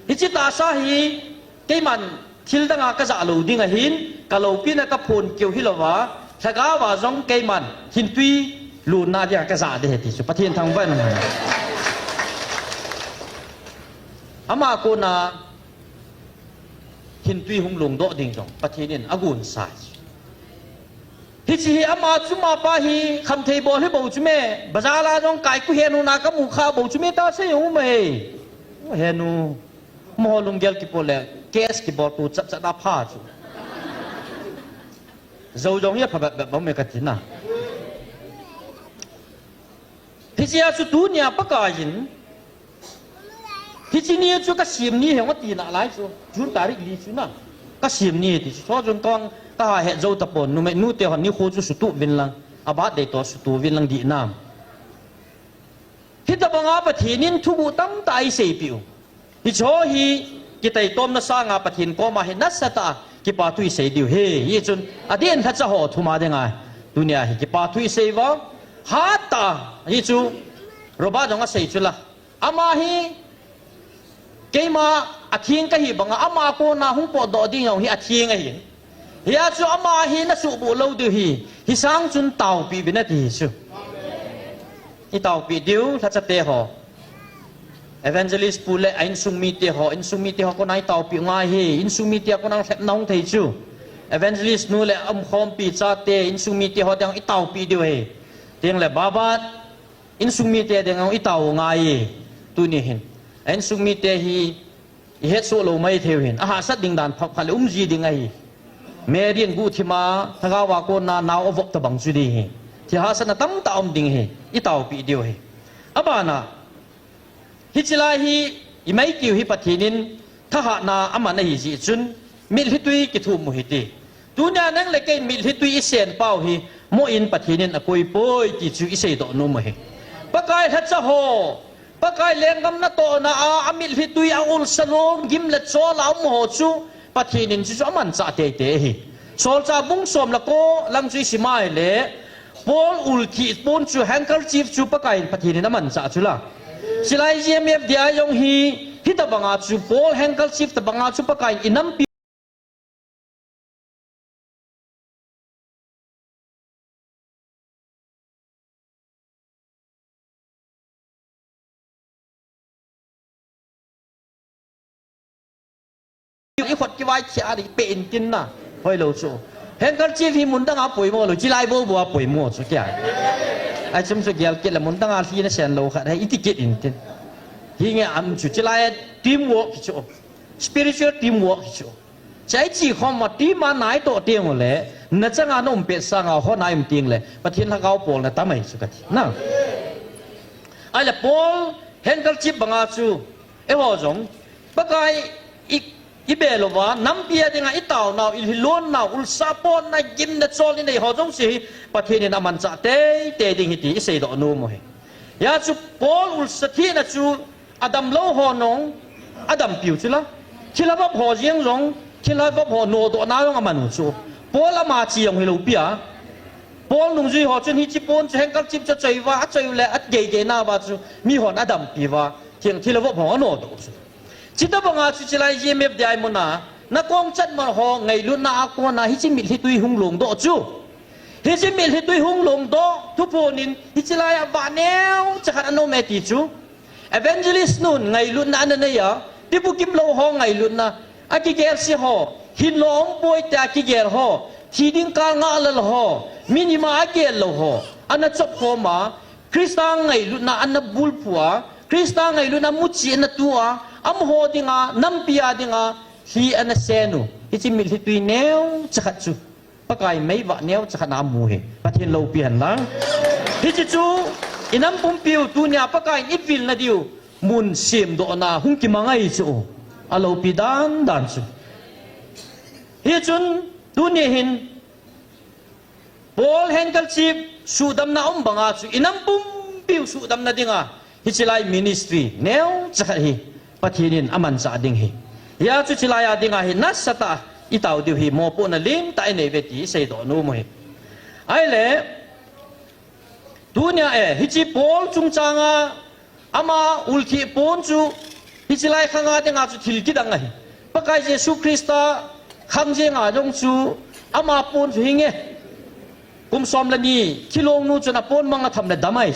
Hiche tahsa hi keiman thil danga kajah lou ding ahin, kaloupina kaphon keu hilou va, lhagao a jong keiman hintui lonna dia kajah de ti chu. Pathen thangvah in um hen. Ama kona hintui hung longdoh ding jong Pathen in agon sai. Hiche hi ama chu ama pa hi khamthei bol hi bou chu me, bazar a jong kai ku henu na kamu kha bou chu me tahsa jong um e. Henu, amaho lunggel kipol le, case kibol tu chat chat a pha chu. Jou jong hi apha bep bep bang me kati na. Hiche a chu tunia Pakai in, hiche ni chu kasem ni hi ati nalai chu, June tarik li chu na. Kasem ni ti chu, chu jong kong kaha het jou tapon, numei nute hon nikho chu sutup vin lang, a birthday toh sutup vin lang di na. Hitabanga Pathen in thuguh tamtah eiseipeh u. Hiche hi kitaitomna sanga Pathen koma hi nasatah a kipathu isei diu ahi. Hichun adeh in lhacha ho thum a dinga tunia hi kipathu isei uva. Hatah a, hichu Robert jong asei chu la. Ama hi keima atheng kahi banga ama kona hung potdoh ding jong hi atheng ahi. Hia chu ama hi nasuhboh lou diu ahi. Hisang chun taopeh uvin ati hi chu. Itaopeh diu, lhachate ho. Evangelist pu le a insung mite ho, insung mite ho kona itaopeh u ngai ahi, insung mite a kona lhepna hung thei chu. Evangelist nu le umkhompi chate, insung mite ho ding itaopeh diu ahi. Teng le Babat, insung mite ding itaopeh u ngai ahi. Tuni hin. A insung mite hi ihetsoh lou maithei u hin. Ahahsat ding dan phabep khat le um ji ding ahi. Mary in guhthim a, lhagao a kona nao avop tabang chu ding ahi. Thil hahsatna tamtah um ding ahi. Itaopeh diu ahi. Abana, hiche lai hi, imaikeu hi Pathen in thahatna aman ahi jeh chun, mitlhi tui kithum u hite. Tunia nang le kei mitlhi tui isen pau hi, mo in Pathen in akoi poi ti chu iseidoh nom u ahi. Pakai lhacha ho, Pakai lenggam natohna a, amitlhi tui a ulsa long, gim le chol a um ho chu, Pathen in chu, chu amanchah teitei ahi. Solchah bung som le ko lang chu isim a ahile, Paul ul thih pon chu handkerchief chu Pakai in Pathen in amanchah chu la. Chilai G M F D I jong hi, hitabanga chu Paul handkerchief tabanga chu Pakai in inampi I khut kivai thia di pe in tin na. Hoi lo chu. Handkerchief hi mun dang a poimo lo, chilai bou bou a poimo chu kia. Ai chum chu gel kit le mun dang a lhi na sen lo khat, hai iti kit in tin. Hi nge am chu chilai teamwork chu. Spiritual teamwork chu. Chai chi khom ma team a nai to teng le, na chang a na um pet sang a ho nai um teng le, Pathen lhagao pol na tamai chu kati. Na. Ai le Paul handkerchief banga chu, Eiho jong, Pakai i, i be lou va, nampi a dinga i taonau, i lhilonnau, ulsa potna, gimna cholna nei ho jong si hi, Pathen in amanchah teitei ding hi ti i seidoh nom u hi. Hia chu Paul ulsa thina chu adam lou ho nong, adampiu chu la. Thilha vop ho jeng jong, thilha vop ho nodohna jong aman u chu. Paul ama chi jong hi lou pi a. Paul nungjui ho chun hichi pon chu handkerchief chu achoi va, achoi u le, agei gei na va chu, mi hon adampi va. Thil, thilha vop ho anodoh chu. Chita banga chu chilai G M F D I muna, na kong chat man ho ngailutna a kona hichi mitlhi tui hung longdoh chu. Hichi mitlhi tui hung longdoh, thuphon in hichi lai a vah neocha khat anom e ti chu. Evangelist nun ngailutna ana nei a, tibukim lou ho ngailutna, akigel se ho, hinlo um poi tia kigel ho, thi ding kal ngah lal ho, min ima agel lou ho, ana chop khom a, Christa ngailutna ana bulphu a, Christa ngailutna muchi ana tu a, amaho dinga, nampi a dinga, hi ana sen u. Hichi mitlhi tui neocha khat chu. Pakai mei vah neocha khat na amu hi. Pathen loupi hen lang. Hichi chu, i nam pumpiu tunia Pakai in i vilna diu. mun semdohna hung kimang ahi chu. Alopi dan dan chu. Hichun, tuni hin, Paul handkerchief suhdamna um banga chu, inam pumpiu suhdamna dinga, hichelai ministry neocha khat hi Pathen in amanchah ding ahi. Hia chu chelai a dinga hi nasatah a itao diu hi mopohna limtah inei uve ti iseidoh nom u ahi. Ahile, tunia e, hiche Paul chungchanga ama ultheh pon chu, hichelai khanga dinga chu thil kidang ahi. Pakai Jesu Christa khang jenga jong chu ama pon chu hinge, kum som le ni, thilong nu chun apon mang atham le dam ahi.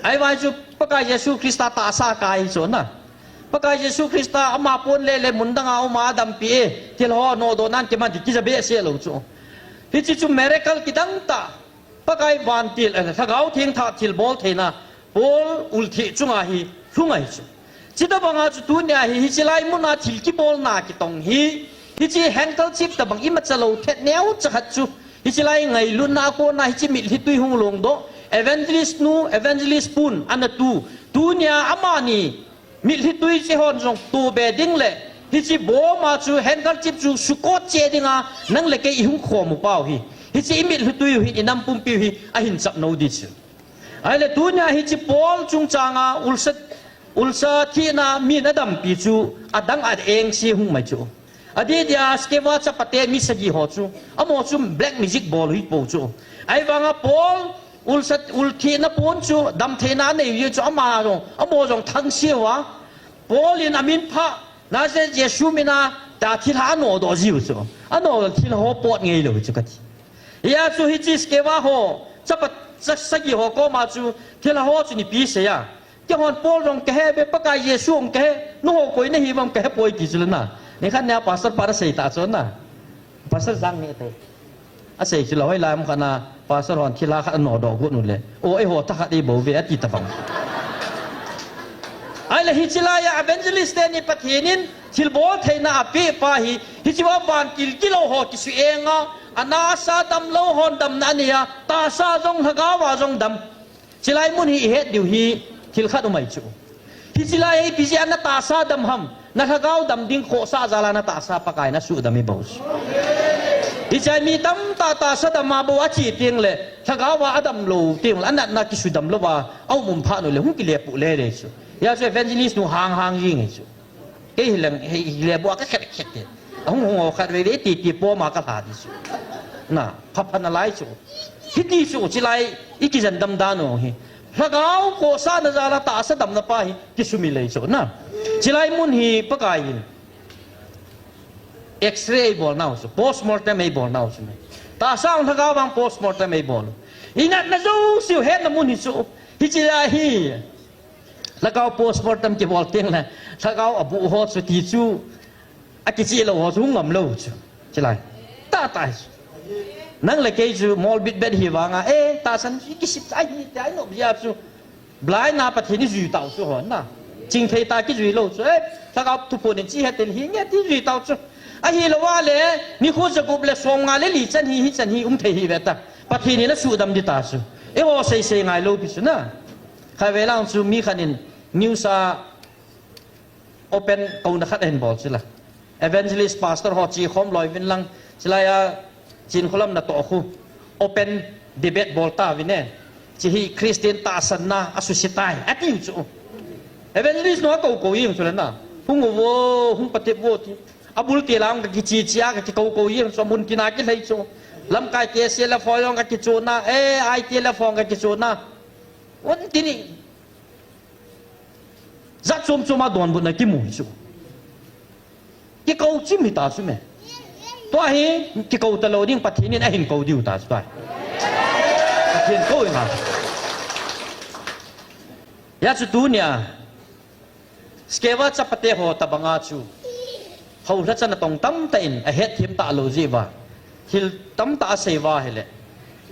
Ahivang chu Pakai Jesu Christa tahsa kai chu na. Pakai Jesu Christa ama pon lele mun danga uma adampi e, thilha nodoh nan kiman ti kija behseh lou chu. Hiche chu miracle kidang tah. Pakai vantil, eh, Lhagao Theng thah thilbol theina, Paul ultheh chunga hi lhung ahi chu. Chuti banga chu tunia hi, hichelai muna thil kibolna kitong hi, hiche handkerchief tabang imacha lou thet neocha khat chu, hichelai ngailutna a kona hiche mitlhi tui hung longdoh, evangelist nu, evangelist pun, ana tu, tunia amani, mitlhi tui chu eihon jong tobe ding le, hiche boma chu handkerchief chu sukot cheh dinga, nang le kei ihung khom u pau hi. Hiche imitlhi tui u hin inam pumpiu hi ahin chap nou di chu. Ahile tunia hiche Paul chungchanga ulsa, ulsa thina min adampi chu adang a engse hung mai chu. Adeh dia Sceva chapate mi sagi ho chu, amaho chu black magic bol u hipou chu. Ahivanga Paul ulsa, ulthehna pon chu, damtheina anei u chu, ama jong, amaho jong thangse uva. Paul in amin pha, Nazareth Jesu mina, tia thilha anodoh jiu chu. Anodoh thilha ho pot ngeilou chu kati. Hia chu hiche Sceva ho, chapa, cha, sagi ho koma chu, thilha ho chu nipi seiya. Keihon Paul jong kahe ve, Pakai Jesu jong kahe, nangho koi nahi uvem kahe poi ti chu le na. Nikhat nia pastor pa asei ta chu na. Pastor jang ni te. Asei chu le hoilai mun khat na, pastor hon thilha khat anodoh got u le. O, eiho thakhat ibol uve ati tabang. Ahile hichelai a evangelist teni Pathen in thilbol theina apeh pa hi, hichea vantil gilou ho kisuenga, anasa damlou hon damna aneiya, tahsa jong lhagao a jong dam. Chelai mun hi ihet diu hi thil khat um ahi chu. Hichelai hi ipi jeh a natahsa dam ham, nalhagao dam ding khohsah jal a natahsa Pakai nasuhdam hi bou chu. Hichea mi tamtah tahsa dam a bou ache teng le, lhagao a adam lou teng le, anatna kisudam lou a, aum um phat u le, hung kile puh lele chu. Hia chu evangelist nu hang hang jing ahi chu. Kei hi leng, hi, hi le bou a ka khet khet te. Ahung hung o khat vei vei ti ti pom a ka lha di chu. Na, pha pha nalai chu. Hiti chu, chelai, i kijen dam dan u hi. Lhagao khohsahna jal a tahsa damna pa hi, kisumil ahi chu. Na, chelai mun hi Pakai in. X-ray eibol nau chu, postmortem eibol nau chu. Tahsa lhagao vang postmortem eibol. Inatna jouseu hetna mun hi chu. Hichelai hi. Lhagao postmortem kibol teng le, lhagao abuh ho chu ti chu, akicheh lou ho chu hung ngam lou chu. Chelai. Tah tah hi chu. Nang le kei chu mol bit bet hi vanga, eh, tahsan chu ikisip ahi, tia inop jia chu. Blind na Pathen ijui tau chu hon na. Chingthei tah kijui lou chu, eh, lhagao thuphon in chi hetin hinge ti jui tau chu. Ahilou a le, nikho jagup le somnga le li chan hi, hichan hi um thei hi ve ta. Pathen in asuhdam di ta chu. Eiho sei sei ngai lou pi chu na. Khatvei lang chu mi khat in news a open kouna khat ahin bol chu la. Evangelist pastor ho che khom loi uvin lang, chelai a Chinkholam natoh khu open debate bol tauvin e. Che hi Christian tahsanna asuse tai, atiu chu. Evangelist nu akou kou jeng chu le na. Hung uvo, hung patep uvo ti. Abul til a hung kakiche che a kakikou kou jeng chu, amun tina kilhei chu. Lamkai te se la fo jong kakichuna, eh, ai te la fo kakichuna. Un tini. Jat chom chom a donbutna kimu hi chu. Kikou chim hita chu me. Tua hi kikou talou ding, Pathen in ahin kou diu ta chu tua. Pathen kou inga. Hia chu tunia. Sceva chapate ho tabanga chu. Houlhacha natong tamtah in ahetthem talou jeh uva. Thil tamtah asei uva ahile.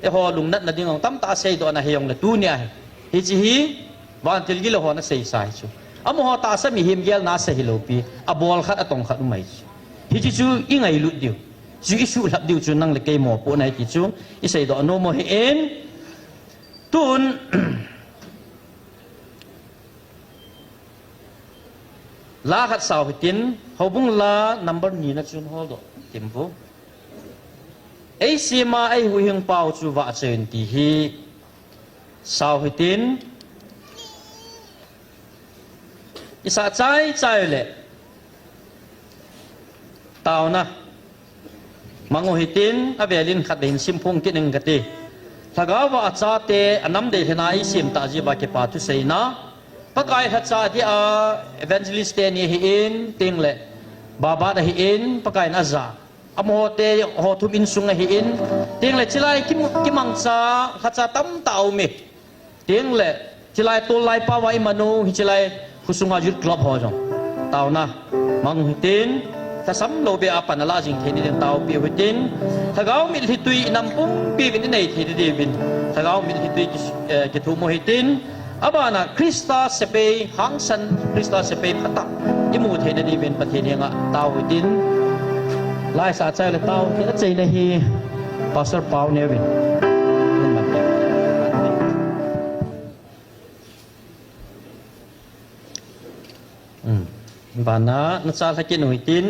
Eiho lungnatna ding jong tamtah aseidoh ana hijongle tunia hi. Hiche hi vantil gilou hon aseisa hi chu. Amaho tahsa mihem gelna asa hilou pi. Abol khat atong khat um ahi chu. Hiche chu ingailut diu. Chu isuhlhap diu chu nang le kei mopohna ahi ti chu. Iseidoh nom u ahin. Tun. La khat sao hitin, houbung la number ni na chun holdoh. Timbu. Ei sima ei huhhing pau chu vah chun ti hi sao hitin. Isa chai chai le. Tauna. Mangu hitin, avelin khat vehin simphung kit ning kati. Lhagao va achate, anam dei hena i sim ta ji va kipa thu seina. Pakai lhacha dia evangelist te ni hi in, ting le. Babat hi in, Pakai na za. Amaho te ho thum insung ahi in. Ting le chilai kim, kimangcha, lhacha tam ta umi. Ting le, chilai tol lai pa va i manu, hi chilai khusunga youth club ho jong. Tauna, mang hitin, ta sam lo be apan ala jing thei ni den tau pi hitin. Lhagao mit hitui inam pum pi vin inei thei ni di vin. Lhagao mit hitui ki, eh, ki thu mo hitin. Abana Krista sepei hangsan Krista sepei phatah imu theina diuvin Pathen henga tao utin. Laisa chai le tao utin acheina hi Pastor Pau Neo vin. Hmm. Bana na cha lhakin uitin.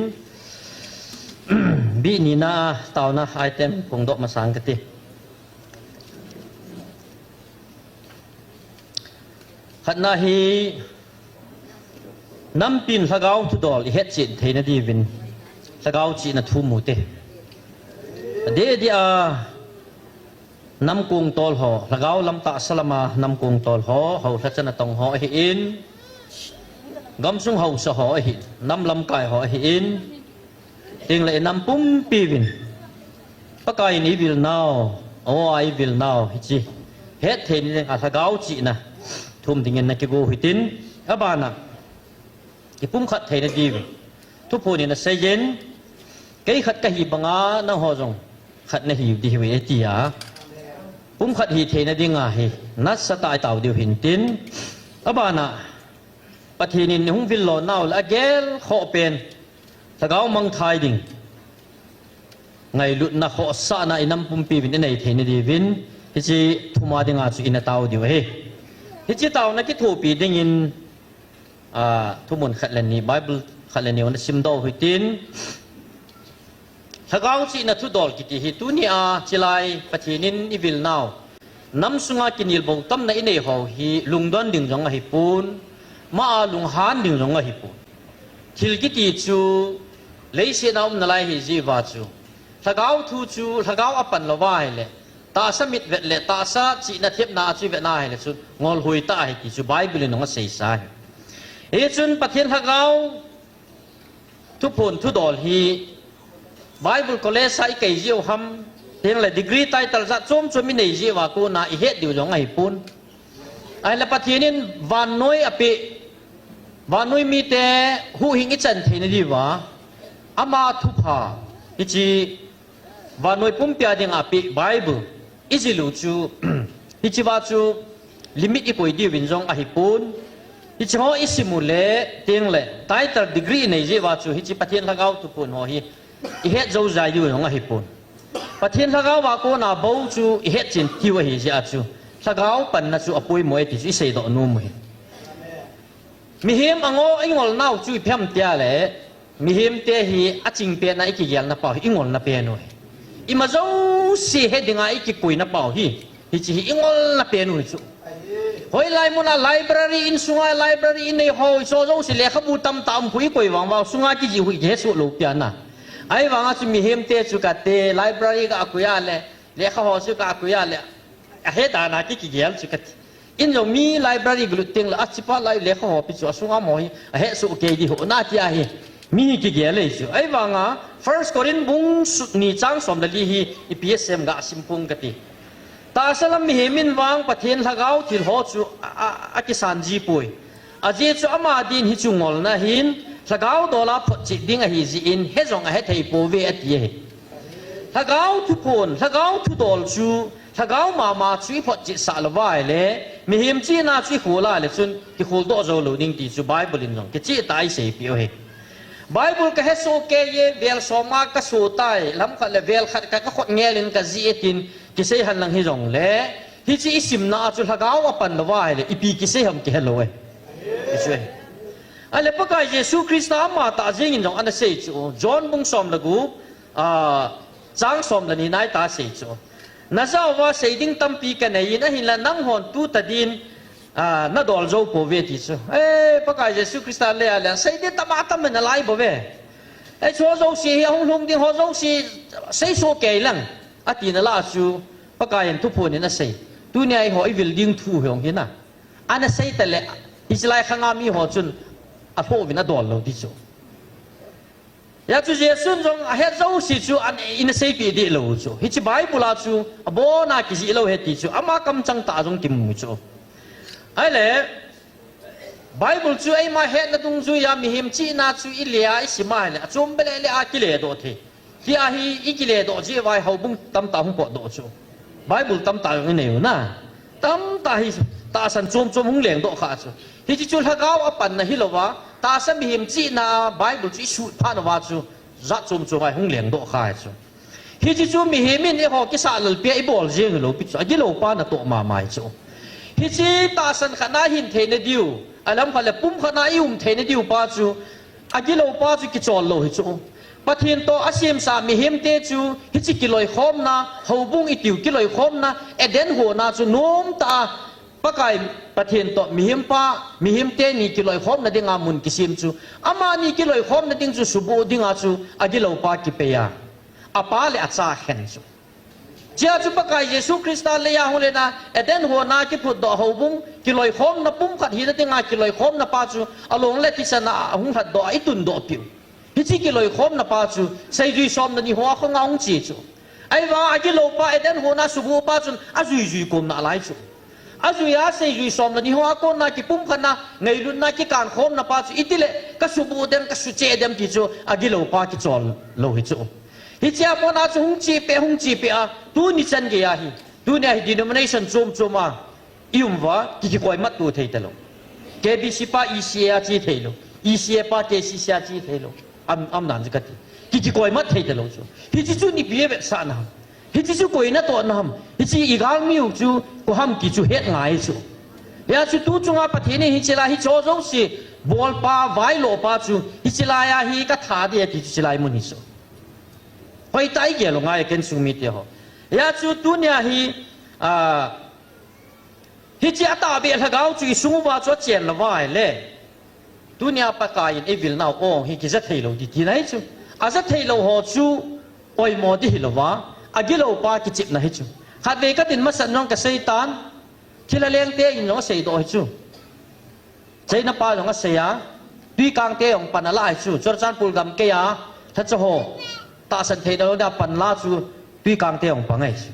Bi ni na tauna item kong dok masang kati. Khatna hi nampin lhagao thudol i het chin theina diuvin lhagao china thu mu te. Ade dia nam kung tol ho, lhagao lam ta salama nam kung tol ho, ho lhachana tong ho ahi in, gamsung hausa ho ahi, nam lamkai ho ahi in, Ting le inam pumpi vin. Pakai in i vil nau, o a i vil nau, hichi. Het thei ni ding a lhagao china. Thum dingin na kigo hitin, abana. I pum khat theina diuvin. Thuphon in asei in, kei khat kahi banga nangho jong khat nahi diu ahi tia. Pum khat hi theina dinga hi, nasa tah i tao diu hintin. Abana, Pathen in hung vil lo nau le agel khoh pen. Lhagao mangthai ding. Ngailutna khohsahna inam pumpi vin inei theina diuvin. Hichi thuma dinga chu ina tao diu ahi. Hichi taona kithopi dingin, a, thumun khat le ni, Bible khat le ni ona simdoh hitin. Lhagao china thudol kiti hi tunia chilai Pathen in i vil nau. Nam sunga kinil bou tamna i nei ho hi lungdon ding jong ahi pon, ma a lunghan ding jong ahi pon. Thil kiti chu leiset a umna lai hi jiva chu. Lhagao thu chu lhagao a pan lou va ahile. Tahsa mit vet le tahsa china thepna a chu vetna ahile chu ngolhui ta ahi ti chu Bible in ong asei sa hi. Hichun Pathen lhagao Thuphon thudol hi Bible college a i kai jiu ham, teng le degree title jat chom chom i nei jiu a kona i het diu jong ahi pon. Ahile Pathen in vannoi a pe, vannoi mite huhhing i chan theina diuva, ama thupha, hichi vannoi pumpi a dinga pe Bible i jil u chu, hichi va chu limit i koi diuvin jong ahi pon. Hichi ho i sim u le, teng le, title degree i nei jiu va chu, hichi Pathen lhagao thuphon ho hi, i het jou jai diu jong ahi pon. Pathen lhagao va kona bou chu i het chin tiu ahi jeh a chu, lhagao panna chu apoimo e ti chu i seidoh nom u hi. Mihem ango i ngol nau chu ipi ham tia le, mihem te hi aching pen a i kigel na pau hi i ngol na pen u hi. Ima jouse he dinga i kikoi na pau hi. Hichi hi i ngol na pen u hi chu. Hoilai mun a library in sunga library in nei ho i so jouse lekhabu tamtah um khu i koi vang vang sunga kiji hu i kihe suh lou pian a. Ahivanga chu mihem te chu kate library ka a koi a le, lekha ho chu ka a koi a le. Ahe dan a ki kigel chu kati. In jong mi library galut teng le, achipa lai lekha ho pi chu asunga mo hi, ahe suh kei di ho, na ti ahi. Mi hi kigel ei chu. Ahivanga, First Corinth bung su-, ni chang som le li hi, ipi asei em ga sim pung kati. Tahsa lam mihem in vang Pathen lhagao thil ho chu a, a, a kisan ji poi. Ajeh chu ama din hichu ngolna hin, lhagao dol a photchet ding ahi jeh in, he jong ahe thei pouve ati ahi. Lhagao thuphon, lhagao thudol chu, lhagao mama chu i photchet sah lou va ahile, mihem chihna chu i khol a le chun, kikhol doh jou lou ding ti chu Bible in jong, kicheh tah a i seipeh u ahi. Bible ka he soh kei e, vel som a ka soh tai, lam khat le vel khat ka, ka khut ngel in ka jih e tin, kisei hen lang hijong le, hichi i simna a chu lhagao a pan lou va ahile, ipi kisei ham kihe lou e. Hichu e. Ale Pakai Jesu Christa ama tah jengin jong ana sei chu. John bung som le gup, ah, chang som le ni nai tah sei chu. Najah uva sei ding tampi kanei in, ahinla nanghon tu tadin, ah, nadol jou pouve ti chu. Eh, Pakai Jesu Christa le ale, sei ding tam atam nalai bouve. Eh, chu jouse hi ahung lhung ding ho jouse seisoh kei lang. Ati nalai chu, Pakai in thuphon in asei. Tunia eiho ivil ding thu hiong hina. Ana sei tale, hiche lai khanga miho chun alhoh uvin adol lou ti chu. Hijeh chun Jesun jong ahet jouse chu ana, ina seipeh deh lou chu. Hiche Bible a chu abona kijih lou ahi ti chu. Ama kamchang tah jong kimu chu. Ahile, Bible chu eima hetna dungjuia mihem chihna chu ile a isim a ahile, achom beh le le a kiledoh thei. Tia hi ikiledoh jeh uva hi houbung tamtah hung potdoh chu. Bible tamtah jong inei u na. Tamtah hi tahsan chom chom hung lengdoh kha chu. Hiche chu lhagao apanna hilouva, tahsa mihem chihna a Bible chu isut phat uva chu, jat chom chom a hung lengdoh kha chu. Hiche chu mihem in eiho kisah lalpia ibol jeng hilou pi chu. Agilou pa natoh mama hi chu. Hiche tahsan khat na hin theina diu, alam khat le pum khat na ium theina diu pa chu, agilou pa chu kichol lou hi chu. Pathen toh asemsa mihemte chu, hiche kiloikhomna, houbung itiu kiloikhomna, Eden hon a chu nomtah a, Pakai Pathen toh mihem pa, mihemte ni kiloikhomna dinga mun kisem chu. Amani kiloikhomna ding chu subuh dinga chu, agilou pa kipei a. Apa le acha khen chu. Chea chu Pakai Jesu Christa leiya hung lena, Eden hon a kiphutdoh houbung, kiloikhomna pumkhat hina dinga kiloikhomna pa chu, along le thisan a ahung lhatdoh a itundoh piu. Hiche kiloikhomna pa chu, seijui somna ni hoa khonga hung che chu. Ahivang agilou pa Eden hon a subuh pa chun, ajuijui kom nalai chu. Ajuia seijui somna ni hoa kona kipumkhatna, ngailutna, kikankhomna pa chu, itile, kasubuh dem, kasuche dem ti chu, agilou pa kichol lou hi chu. Hichea kona chu hung chepeh, hung chepeh a, tuni chan geiya hi. Tunia hi denomination chom chom a ium uva, ki, kikoimat to thei talou. K B C pa E C A a che thei lou. E C A pa K C C a che thei lou. Am, am nan chu kati. Ki, kikoimat thei talou chu. Hiche chu ipi avetsahna ham. Hiche chu koi natohna ham. Hiche igalmiu chu koi ham ti chu het ngai chu. Hijeh chun tu chunga Pathen in hiche lai hi cho jouse bolpa, vailopa chu, hiche laiya hi katha ding ti chu hiche lai mun hi chu. Hoitah igel u ngai ken sung mite ho. Hijeh chun tunia hi, ah, hiche atahbeh lhagao chu isung uva chu achen lou va ahile. Tunia Pakai in eivilnau ong hi kija thei lou ding tina hi chu. Aja thei lou ho chu oimo ding hilouva, agilou pa kichepna hi chu. Khatvei katin masat jong kasei tan, thilha lengte in jong aseidoh hi chu. China pa jong asei a, Twikangte jong pan ala hi chu. Churachandpur gamkai a, lhacha ho, tahsan thei lou dia pan la chu, Twikangte jong pang ahi chu.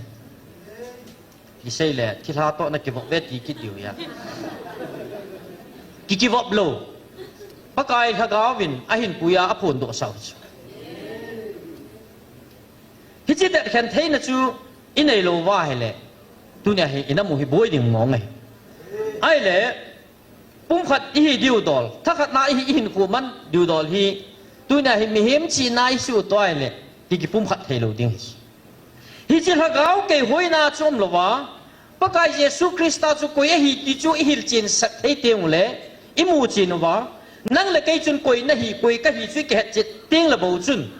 Isei le, thilha toh nakivop ve ti kit diu ahi. Ki, kivop lou. Pakai lhagao vin ahin puiya aphondoh sau chu. Hiche detkhen theina chu inei lou va ahile, tunia hi ina mu hi boi ding mong ahi. Ahile, pumkhat ihi diu dol, thakhatna ihi, ihinkho man diu dol hi, tunia hi mihem chihna isuhto ahile, ki, kipumkhat thei lou ding hi. Hiche lhagao keihuina chu umlouva, Pakai Jesu Christa chu koi ahi ti chu ihilchen sah thei teng ule, imu chen uva, nang le kei chun koi nahi, koi kahi chu ikihet chet teng le bou chun,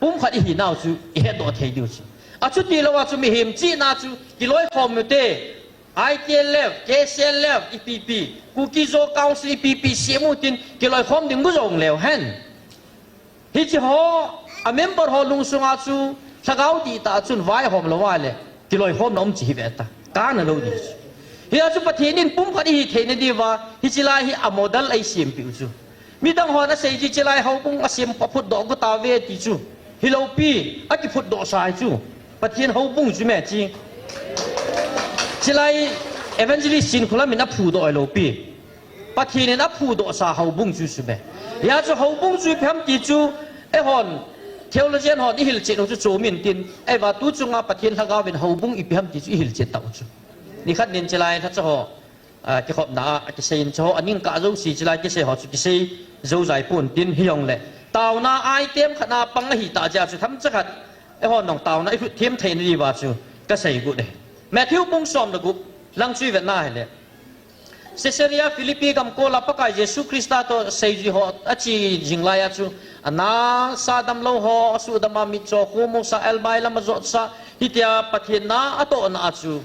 pumkhat ihinau chu ihetdoh thei diu chu. Achuti louva chu mihem chihna chu kiloikhom u te, I T L F, K C L F, ipi pi, Kuki Zo Council ipi pi semu tin kiloikhom ding gu jong leu hen. Hiche ho, a member ho lungsunga chu, lhagao dihtah chun vaihom lou vale, kiloikhomna um cheh hi ve ta. Kana lou ding chu. Hia chu Pathen in pumkhat ihi theina diuva, hiche lai hi a model eisempeh u chu. Midang hon asei chu hiche lai houbung asem aphutdoh gu tauve ti chu. Hilou pi, akiphutdoh sa hi chu. Pathen houbung chu me chi. Hiche lai evangelist Chinkholam in aphudoh hilou pi. Pathen in aphudoh sa houbung chu chu me. Hia chu houbung chu ipi ham ti chu, eihon, theologian hon ihilchet u chu chom in tin, eiva tu chunga Pathen lhagao vin houbung ipi ham ti chu ihilchet tau chu. Nikhat nin hiche lai lhacha ho, a, kikhopna a, akisei in hiche ho, aning kah jouse hiche lai kisei ho chu kisei jou jai pon tin hijongle. Taona item khat na pang ahi tah jeh a chu themcha khat, eihon jong taona ilhut them theina diuva chu kasei got e. Matthew bung som le gup, lang chu ivet na hile. Caesarea Philippi gamkol a Pakai Jesu Christa toh seijui ho ache jing lai a chu, ana sa damlou ho, asuhdam a mitcho, khomu sa, elbai lam ajot sa, hitia Pathen na atohna a chu.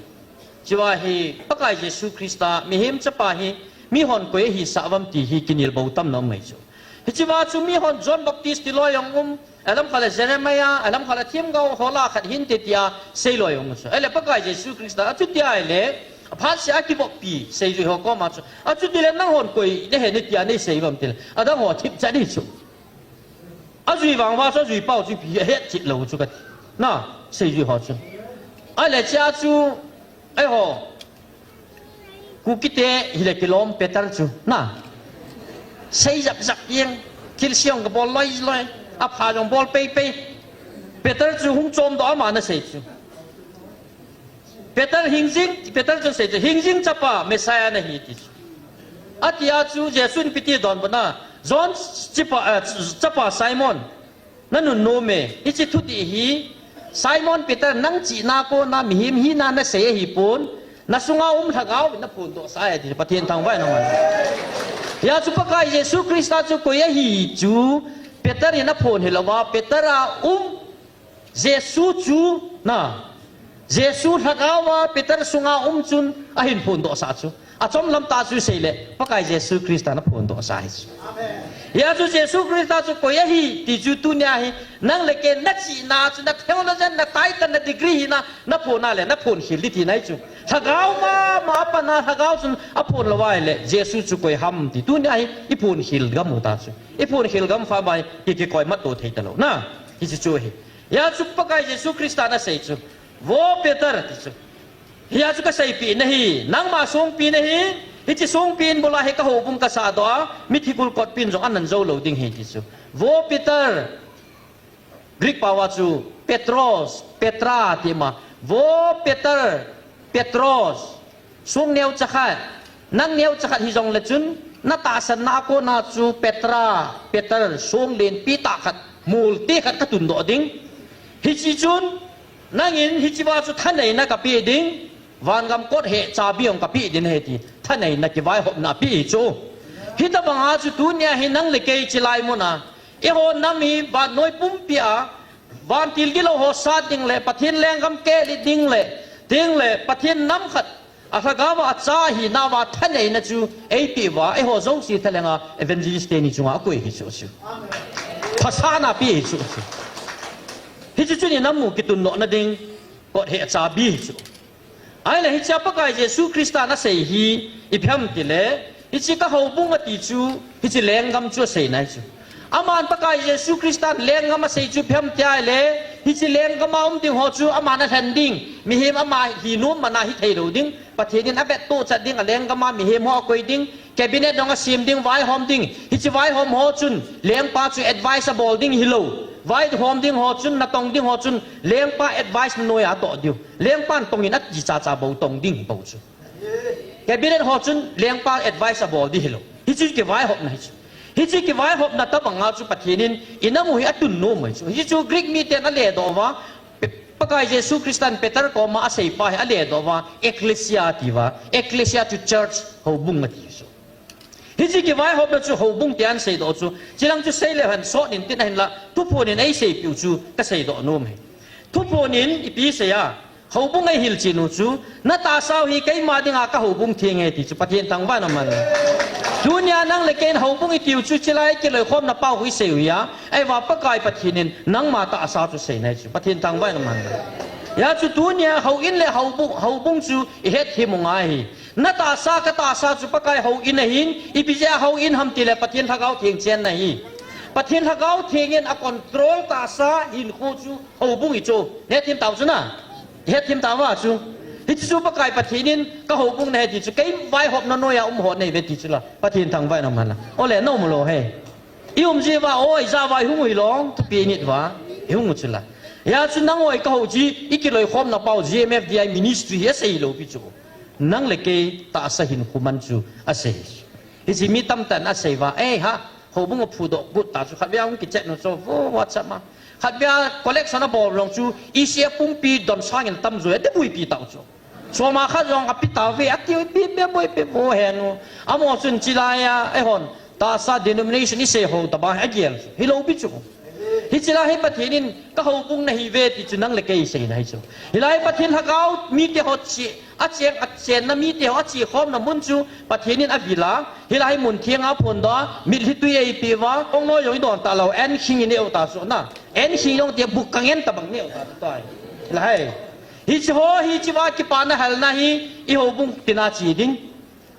Chua hi Pakai Jesu Christa, mihem chapa hi, mihon koi ahi sah uvam ti hi kinelbou tamna um mai chu. Hichea chu mihon John Baptist tilou jong um, alam khat le Jeremiah, alam khat le themgao ho lah a khat hinte tia seilou jong um chu. Ahile Pakai Jesu Christa, achuti ahile, aphat sea kivoppi, seijui ho koma chu. Achuti le nanghon koi nahi ne tia neisei uvam tile, adang ho thipchet ding chu. Ajui vang uva chu, ajui pau chu ipi ahet chet lou chu kati. Na, seijui ho chu. Ahile chea chu, eiho. Kukite hile kilom Peter chu, na. Sei jap jap jeng, thilse jong kabol loi loi, apha jong bol pei pei. Peter chu hung chomdoh a ama ana sei chu. Peter hingjing, Peter chun asei chu, hingjing chapa, Messiah nahi ti chu. Atia chu Jesun ipi ti donbutna, John chapa, eh, chapa Simon, nanunnom e, hiche thudih hi, Simon Peter, nang chihna kona mihem hina nasei ahipon, nasunga um Lhagao vin naphondohsa e ti, Pathen thangvah in um hen. Hia chu Pakai Jesu Christa chu koi ahi chu, Peter in aphon hilouva, Peter a um Jesu chu, na, Jesu Lhagao a Peter sunga um chun ahin phondohsah chu. Achom lam tah chu seile, Pakai Jesu Christa in aphondohsa ahi chu. Hia chu Jesu Christa chu koi ahi ti chu tunia hi, nang le kei nachihna chu, na theologian, na title, na degree hina, naphon a le, naphon khel ding tina ahi chu. Lhagao mama a pat a Lhagao chun aphon lou ahile, Jesu chu koi ham ti tunia hi, iphon khel gam u ta chu. Iphon khel gam phat uva hi, ki, kikoi matto thei talou. Na, hichu chu ahi. Hia chu Pakai Jesu Christa in asei chu, Vo Peter, ti chu. Hia chu kaseipeh nahi, nangma songpi nahi, hiche songpi in bula hi kahoubung kasahdoh a, mithi kulkotpin jong anan jou lou ding ahi ti chu. Vo Peter, Greek pao a chu Petros, Petra ti ma. Vo Peter, Petros, song neocha khat, nang neocha khat hijongle chun, natahsanna a kona chu Petra, Peter, song lenpi tah khat, molte khat katundoh ding. Hiche chun, nangin hichea chu thaneina kapeh ding, vangam kot heh chabi jong kapeh ding ahi ti, thaneina kivaihopna apeh ahi chu. Hitobanga chu tunia hi nang le kei chelai muna, eiho nam hi vannoi pumpi a, vantil gilou ho sat ding le, Pathen lenggam kehlet ding le, ding le, Pathen nam khat, a Lhagao a acha ahinauva thaneina chu eipeh uva, eiho jouse thalhenga evangelist teni chunga akoi ahi chu chu. Phasahna apeh ahi chu chu. Hiche chu inam u kitundohna ding kot heh chabi ahi chu. Ahile hichea Pakai Jesu Christa in asei hi ipi ham tile, hiche kahoubung ati chu, hiche lenggam chu aseina ahi chu. Aman Pakai Jesu Christa in lenggam asei chu ipi ham tia ahile, hiche lenggam a um ding ho chu aman alhen ding, mihem ama hi nom mana hithei lou ding, Pathen in avettohchet ding, alenggam a mihem ho akoi ding, cabinet jong asem ding, vaihom ding, hiche vaihom ho chun lengpa chu advice abol ding hilou, vaihom ding ho chun, natong ding ho chun lengpa advice noiya atoh diu. Lengpan tongin ati chacha bou tong ding bou chu. Cabinet ho chun lengpa advice abol ding hilou. Hichu kivaihopna ahi chu. Hiche kivaihopna tobanga chu Pathen in inam u hi atunnom ahi chu. Hichu Greek miten aledoh uva, Pe-, Pakai Jesu Christa in Peter koma aseipa hi aledoh uva, ecclesia atiuva, ecclesia chu church, houbung ati chu. Hiche kivaihopna chu houbung tia aseidoh chu, chulang chu seileu hen sot intin ahinla, thuphon in eiseipeh u chu kaseidoh nom ahi. Thuphon in ipi asei a, houbung eihilchen u chu, natahsau hi keima dinga kahoubung theng ahi ti chu, Pathen thangvah in um hen. Tunia nang le kei in houbung itiu chu, chelai kiloikhomna pau hi isei u hia, ahivang Pakai Pathen in nangma tahsa chu seina ahi chu, Pathen thangvah in um hen. Hia chu tunia houin le houbung, houbung chu ihetthem u ngai ahi. Natahsa katahsa chu Pakai houin ahin, ipi jeh a houin ham tile Pathen Lhagao Theng chenna ahi. Pathen Lhagao Theng in acontrol tahsa hinkho chu houbung ahi chu. Hetthem tau chu na. Hetthem tauva chu. Hiche chu Pakai Pathen in kahoubung nahi ti chu kei vaihopna noiya um ho nahiuve ti chu la. Pathen thangvah in um hen la. Ole nom u lou ahi. Ium jiuva, o, ijat uva ihung u hilou, thupi init uva, ihung u chu la. Hia chu nangho ikahou ji, ikiloikhomna pau, G M F D I ministry hi asei lou pi chu. Nang le kei tahsa hinkho man chu asei. Hiche mi tamtah in asei uva, eh ha, houbung aphudoh got ta chu, khatvei ahung kichat u chu, vo, WhatsApp a. Khatvei collection abol jong chu, E C F pumpi don sangin tamjo, ati buipi tau chu. Soma khat jong api tave, ati, ipi, ipi, boi, ipi, bo, henu. Amo chun chilai a, eihon, tahsa denomination isei ho taba, agel. Hilou pi chu. Hichilai hi Pathen in, ka houbung nahi ve ti chu nang le kei seina hi chu. Hilai Pathen lhagao mite ho chi, acheng, achenna mite ho, achikhomna mun chu, Pathen in avila, hilai mun theng a phondoh a, mitlhi tui eipe uva, kong noi jong idon talou, an khing ineu ta chu na. An khing jong tia buk kangen tabang neu ta chu tai. Hilai. Hiche ho, hiche va kipana halna hi, i houbung tina che ding.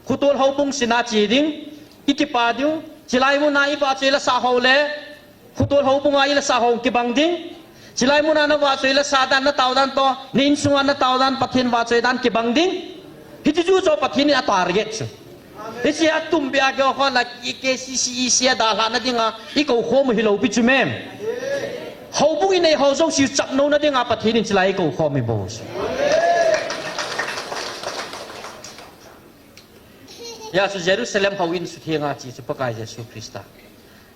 Khutol houbung sina che ding. I kipa diu. Chilai muna i vahchoi la sa ho le. Khutol houbunga i la sa ho kibang ding. Chilai muna na vahchoi la sa dan, na tao dan toh, na insunga na tao dan, Pathen vahchoi dan kibang ding. Hiche chu chu Pathen in a target chu. Hiche a tum bia ke ho la K C C E C a dalhahna dinga i kou khom hilou pi chu mem. Houbung inei ho jouse chapnouna dinga Pathen in chilai i kou khom hi bou chu. Hia chu Jerusalem houin suthenga che chu Pakai Jesu Christa.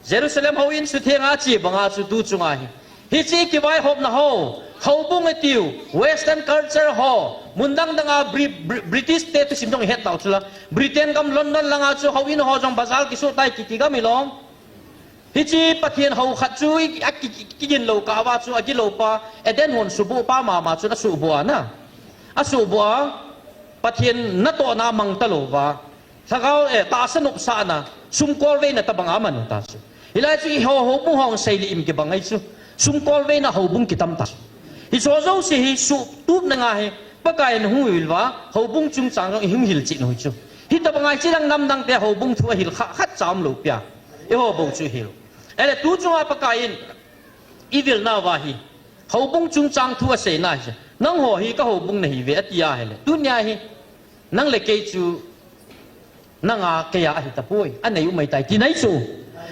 Jerusalem houin suthenga che banga chu tu chunga hi. Hiche kivaihopna ho, houbung itiu, Western culture ho, mun dang danga Bri-, Bri-, British te thusim jong ihet tau chula. Britain gam London langa chu houin ho jong bazaar kisuh tai kiti gam ilom. Hiche Pathen hou khat chu i, a ki, ki, kigin lou kah uva chu agilou pa, Eden hon suhboh pa mama chun asuhboh a na. Asuhboh a, Pathen natohna mang talou va. Lhagao, eh, tahsa nopsahna, sumkolveina tabang a aman u ta chu. Hilai chu i ho, houbung hung seilih im kibang ahi chu. Sumkolveina houbung kitam ta chu. Hiche ho jouse hi suhtupna nga hi, Pakai in hung vil uva, houbung chungchang jong i hung hilchen u hi chu. Hitabang a hiche dang nam dang te houbung thu ahil kha, khat cha umlou pia. Eiho bou chu hil. Ahile tu chunga Pakai in i vilna uva hi. Houbung chungchang thu aseina hi. Nangho hi ka houbung nahi ve ati ahile. Tunia hi. Nang le kei chu. Nanga keia ahi tapoi. Anei umai tai. Tina hi chu.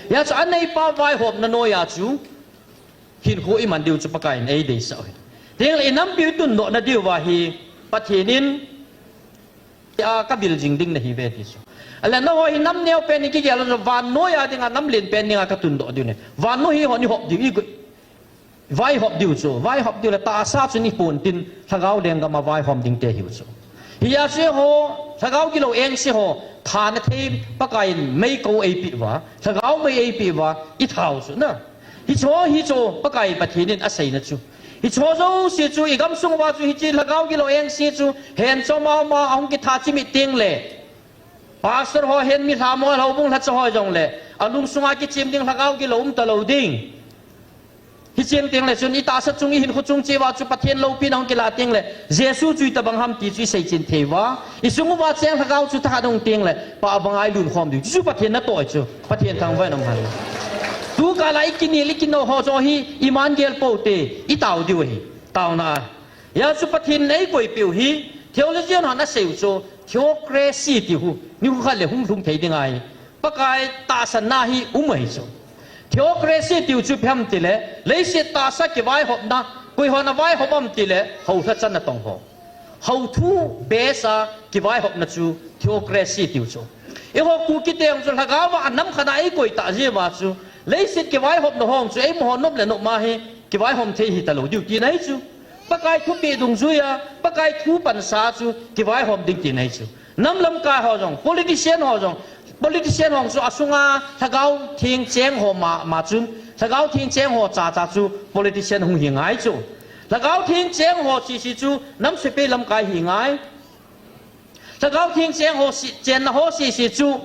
Hia chu aneipa vaihopna noiya chu. Hinkho iman diu chu Pakai in eideisah u hi. Tengle i nampiu i tundohna diu va hi. Pathen in. A, ka vil jing ding nahi ve ti chu. Ahile nangho hi nam neopen in kigel chu, vannoi a dinga nam lenpen dinga ka tundoh diu ahi. Vannoi hi hon ihop diu, i gui-, vaihop diu chu, vaihop diu le tahsa chun ipon tin, lhagao lenggam a vaihom ding te hiu chu. Hia chu eiho, lhagao gilou engse ho, thana thei Pakai in mei kou eipeh uva, lhagao mei eipeh uva, ithau chu na. Hiche ho hi chu Pakai Pathen in aseina chu. Hiche ho jouse chu i gamsung uva chu hiche lhagao gilou engse chu henchom a um a ahung kitha chimit tengle. Pastor ho hin mi lhamol houbung lhacha ho jongle. Alungsunga kichem ding lhagao gilou um talou ding. Hicheng tengle chun i tahsa chung i hinkho chung cheh uva chu Pathen loupina hung kila tengle. Jesu chu itobang ham ti chu i seichen thei uva. I sung uva cheng lhagao chu thakhat hung tengle. Pa banga i lunkhom diu. Chu Pathen natoh chu. Pathen thangvah in um hen. Tu kala i kinel i kino ho chu hi iman gel pou te i tao diu ahi. Taona a. Hia chu Pathen in eikoipeh u hi theologian hon asei u chu theocracy ti u. Nikho khat le hung lhung thei ding ahi. Pakai tahsanna hi um ahi chu. Theocracy tiu chu ipi ham tile, leiset tahsa kivaihopna, koi hon avaihop am tile, hou lhacha natong ho. Hou thu base a kivaihopna chu theocracy tiu chu. Eiho Kuki te jong chu lhagao a anam khat a eikoi tah jeh uva chu, leiset kivaihopna ho chu eima ho nop le nop ma hi kivaihom thei hita lou diu tina ahi chu. Pakai thupeh dungjuia, Pakai thu pansa chu kivaihom ding tina ahi chu. Nam lamkai ho jong, politician ho jong, politician ho chu asunga Lhagao Theng cheng ho ma, ma chun, Lhagao Theng cheng ho cha cha chu politician hung hi ngai chu. Lhagao Theng cheng ho sisi chu nam sepai lamkai hi ngai. Lhagao Theng cheng ho si, chenna ho sisi chu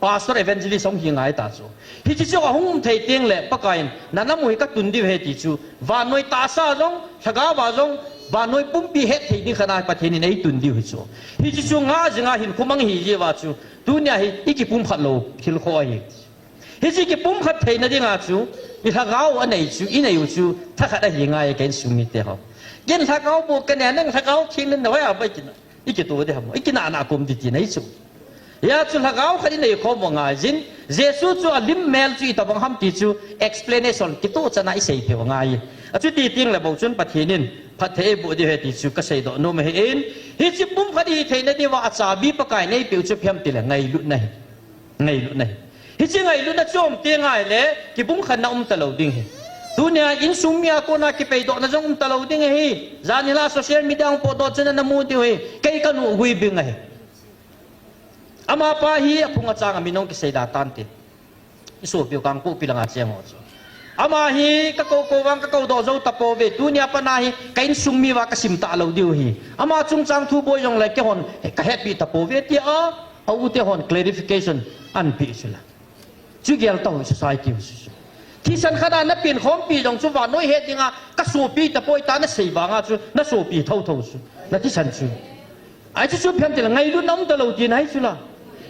pastor evangelist hung hi ngai ta chu. Hiche chu ahung um thei tengle Pakai in, na nam u hi katun diu ahi ti chu. Vannoi tahsa jong, lhagao a jong, vannoi pumpi hetthei ding khat a Pathen in eitun diu ahi chu. Hiche chu ngah jinga hinkho mang ahi jeh uva chu. Tunia hi i kipumkhat lou thil kho ahi. Hiche kipumkhat theina dinga chu, i lhagao anei chu, i nei u chu, thakhat ahi ngai ka insung mite ho. Ken lhagao bou kanei, nang Lhagao Theng nang nahoi a bai kina. I kitoh ding ham, i kinahna kom ding tina ahi chu. Hia chu lhagao khat i neikhom u angai jin, Jesu chu alim mel chu itobang ham ti chu explanation kitoh chana i sei thei u angai. Achuti tengle bou chun Pathen in phatthei eiboh diu ahi ti chu kaseidoh nom ahin, hiche pumkhat i hitheina diuva achabi Pakai in eipeh u chu ipi ham tile ngailutna ahi. Ngailutna ahi. Hiche ngailutna chu um teng ahile, kipumkhatna um talou ding ahi. Tunia insung mi a kona kipeidohna jong um talou ding ahi. Jan hila social media hung potdoh chun namu diu ahi. Kei kanu Guibing ahi. Amapa hi aphung achang a min hung kisei da tante. Isopiu Kangpokpi langa cheng ho chu. Ama hi kakou kou vang kakoudoh jou tapouve. Tunia pat a hi ka insung mi uva kasim talou diu ahi. Ama chungchang thu boi jongle keihon kahetpi tapouve tia a ute hon clarification anapeh chula. Chu gel tao society u chu. Thisan khat a napen khompi jong chu vannoi het dinga kasopi tapoi tia nasei vanga chu nasopi thouthou chu. Nathisan chu. Ahi chu chu phian tile ngailutna um talou tina ahi chula.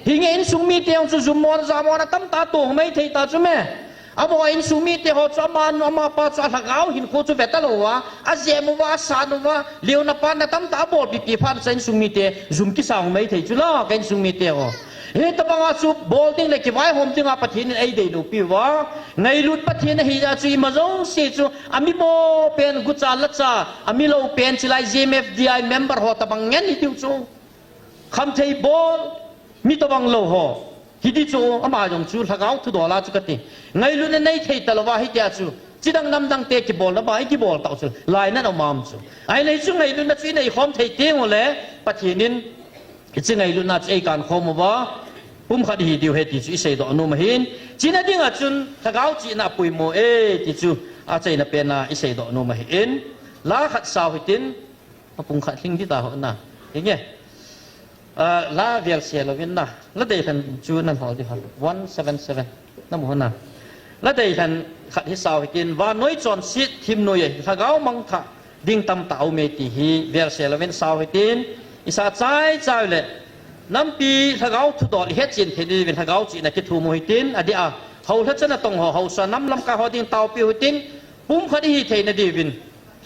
Hinge insung mite jong chu jummona jamona tamtah tong maithei ta chu me. Amaho insung mite ho chu amanu amapa chu alhagao hinkho chu ve talouva, ajem uva, asan uva, leona panna tamtah abolpipi phat chu insung mite jum kisang maithei chula ka insung mite ho. Hitobanga chu bol ding le kivaihom dinga Pathen in eidei loupi uva. Ngailut Pathen ahija chu ima jouse chu ami mo pen gucha lacha, amilou pen chilai G M F D I member ho tobang ngen hitiu chu. Khamthei bol, mi tobang lou ho. Hiti chu ama jong chu lhagao thudola chu kati. Ngailutna neithei talouva hitia chu. Chidang namdang te kibolna ba ikibol tau chu. Lainat aum am chu. Ahile chu ngailutna chu ineikhom thei tengule Pathen in hiche ngailutna chu eikankhom uva, pumkhat ihi diu ahi ti chu iseidoh nom ahin. Chuna dinga chun lhagao chihna apoimo e ti chu achaina pena iseidoh nom ahin. La khat sao hitin, apung khat lhing dita ho na. Hinge. La velse louvin na. La deilhen chu nanhol diu ham. One seven seven. Namu ho na. La deilhen khat hi sao hitin, vannoi chonset themnoi a lhagao mangthah ding tamtah aume ti hi velse louvin sao hitin, isa chaichai ule nampi lhagao thudol ihetchen theina diuvin lhagao chihna kithum u hitin, adeh a, houlhacha natong ho, haosa nam lamkai ho ding taopiu hitin, pumkhat ihi theina diuvin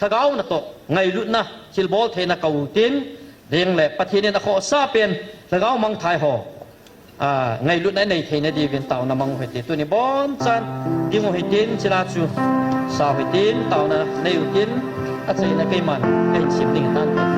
lhagao natoh ngailutna thilbol theina kou tin, ding le Pathen in akhohsa pen lhagao mangthai ho ngailutna inei theina diuvin taona mang u hite. Tuni bonchan ding u hitin, chule chu sao hitin, taona nei utin, achaina keiman kahin sim ding ahitan.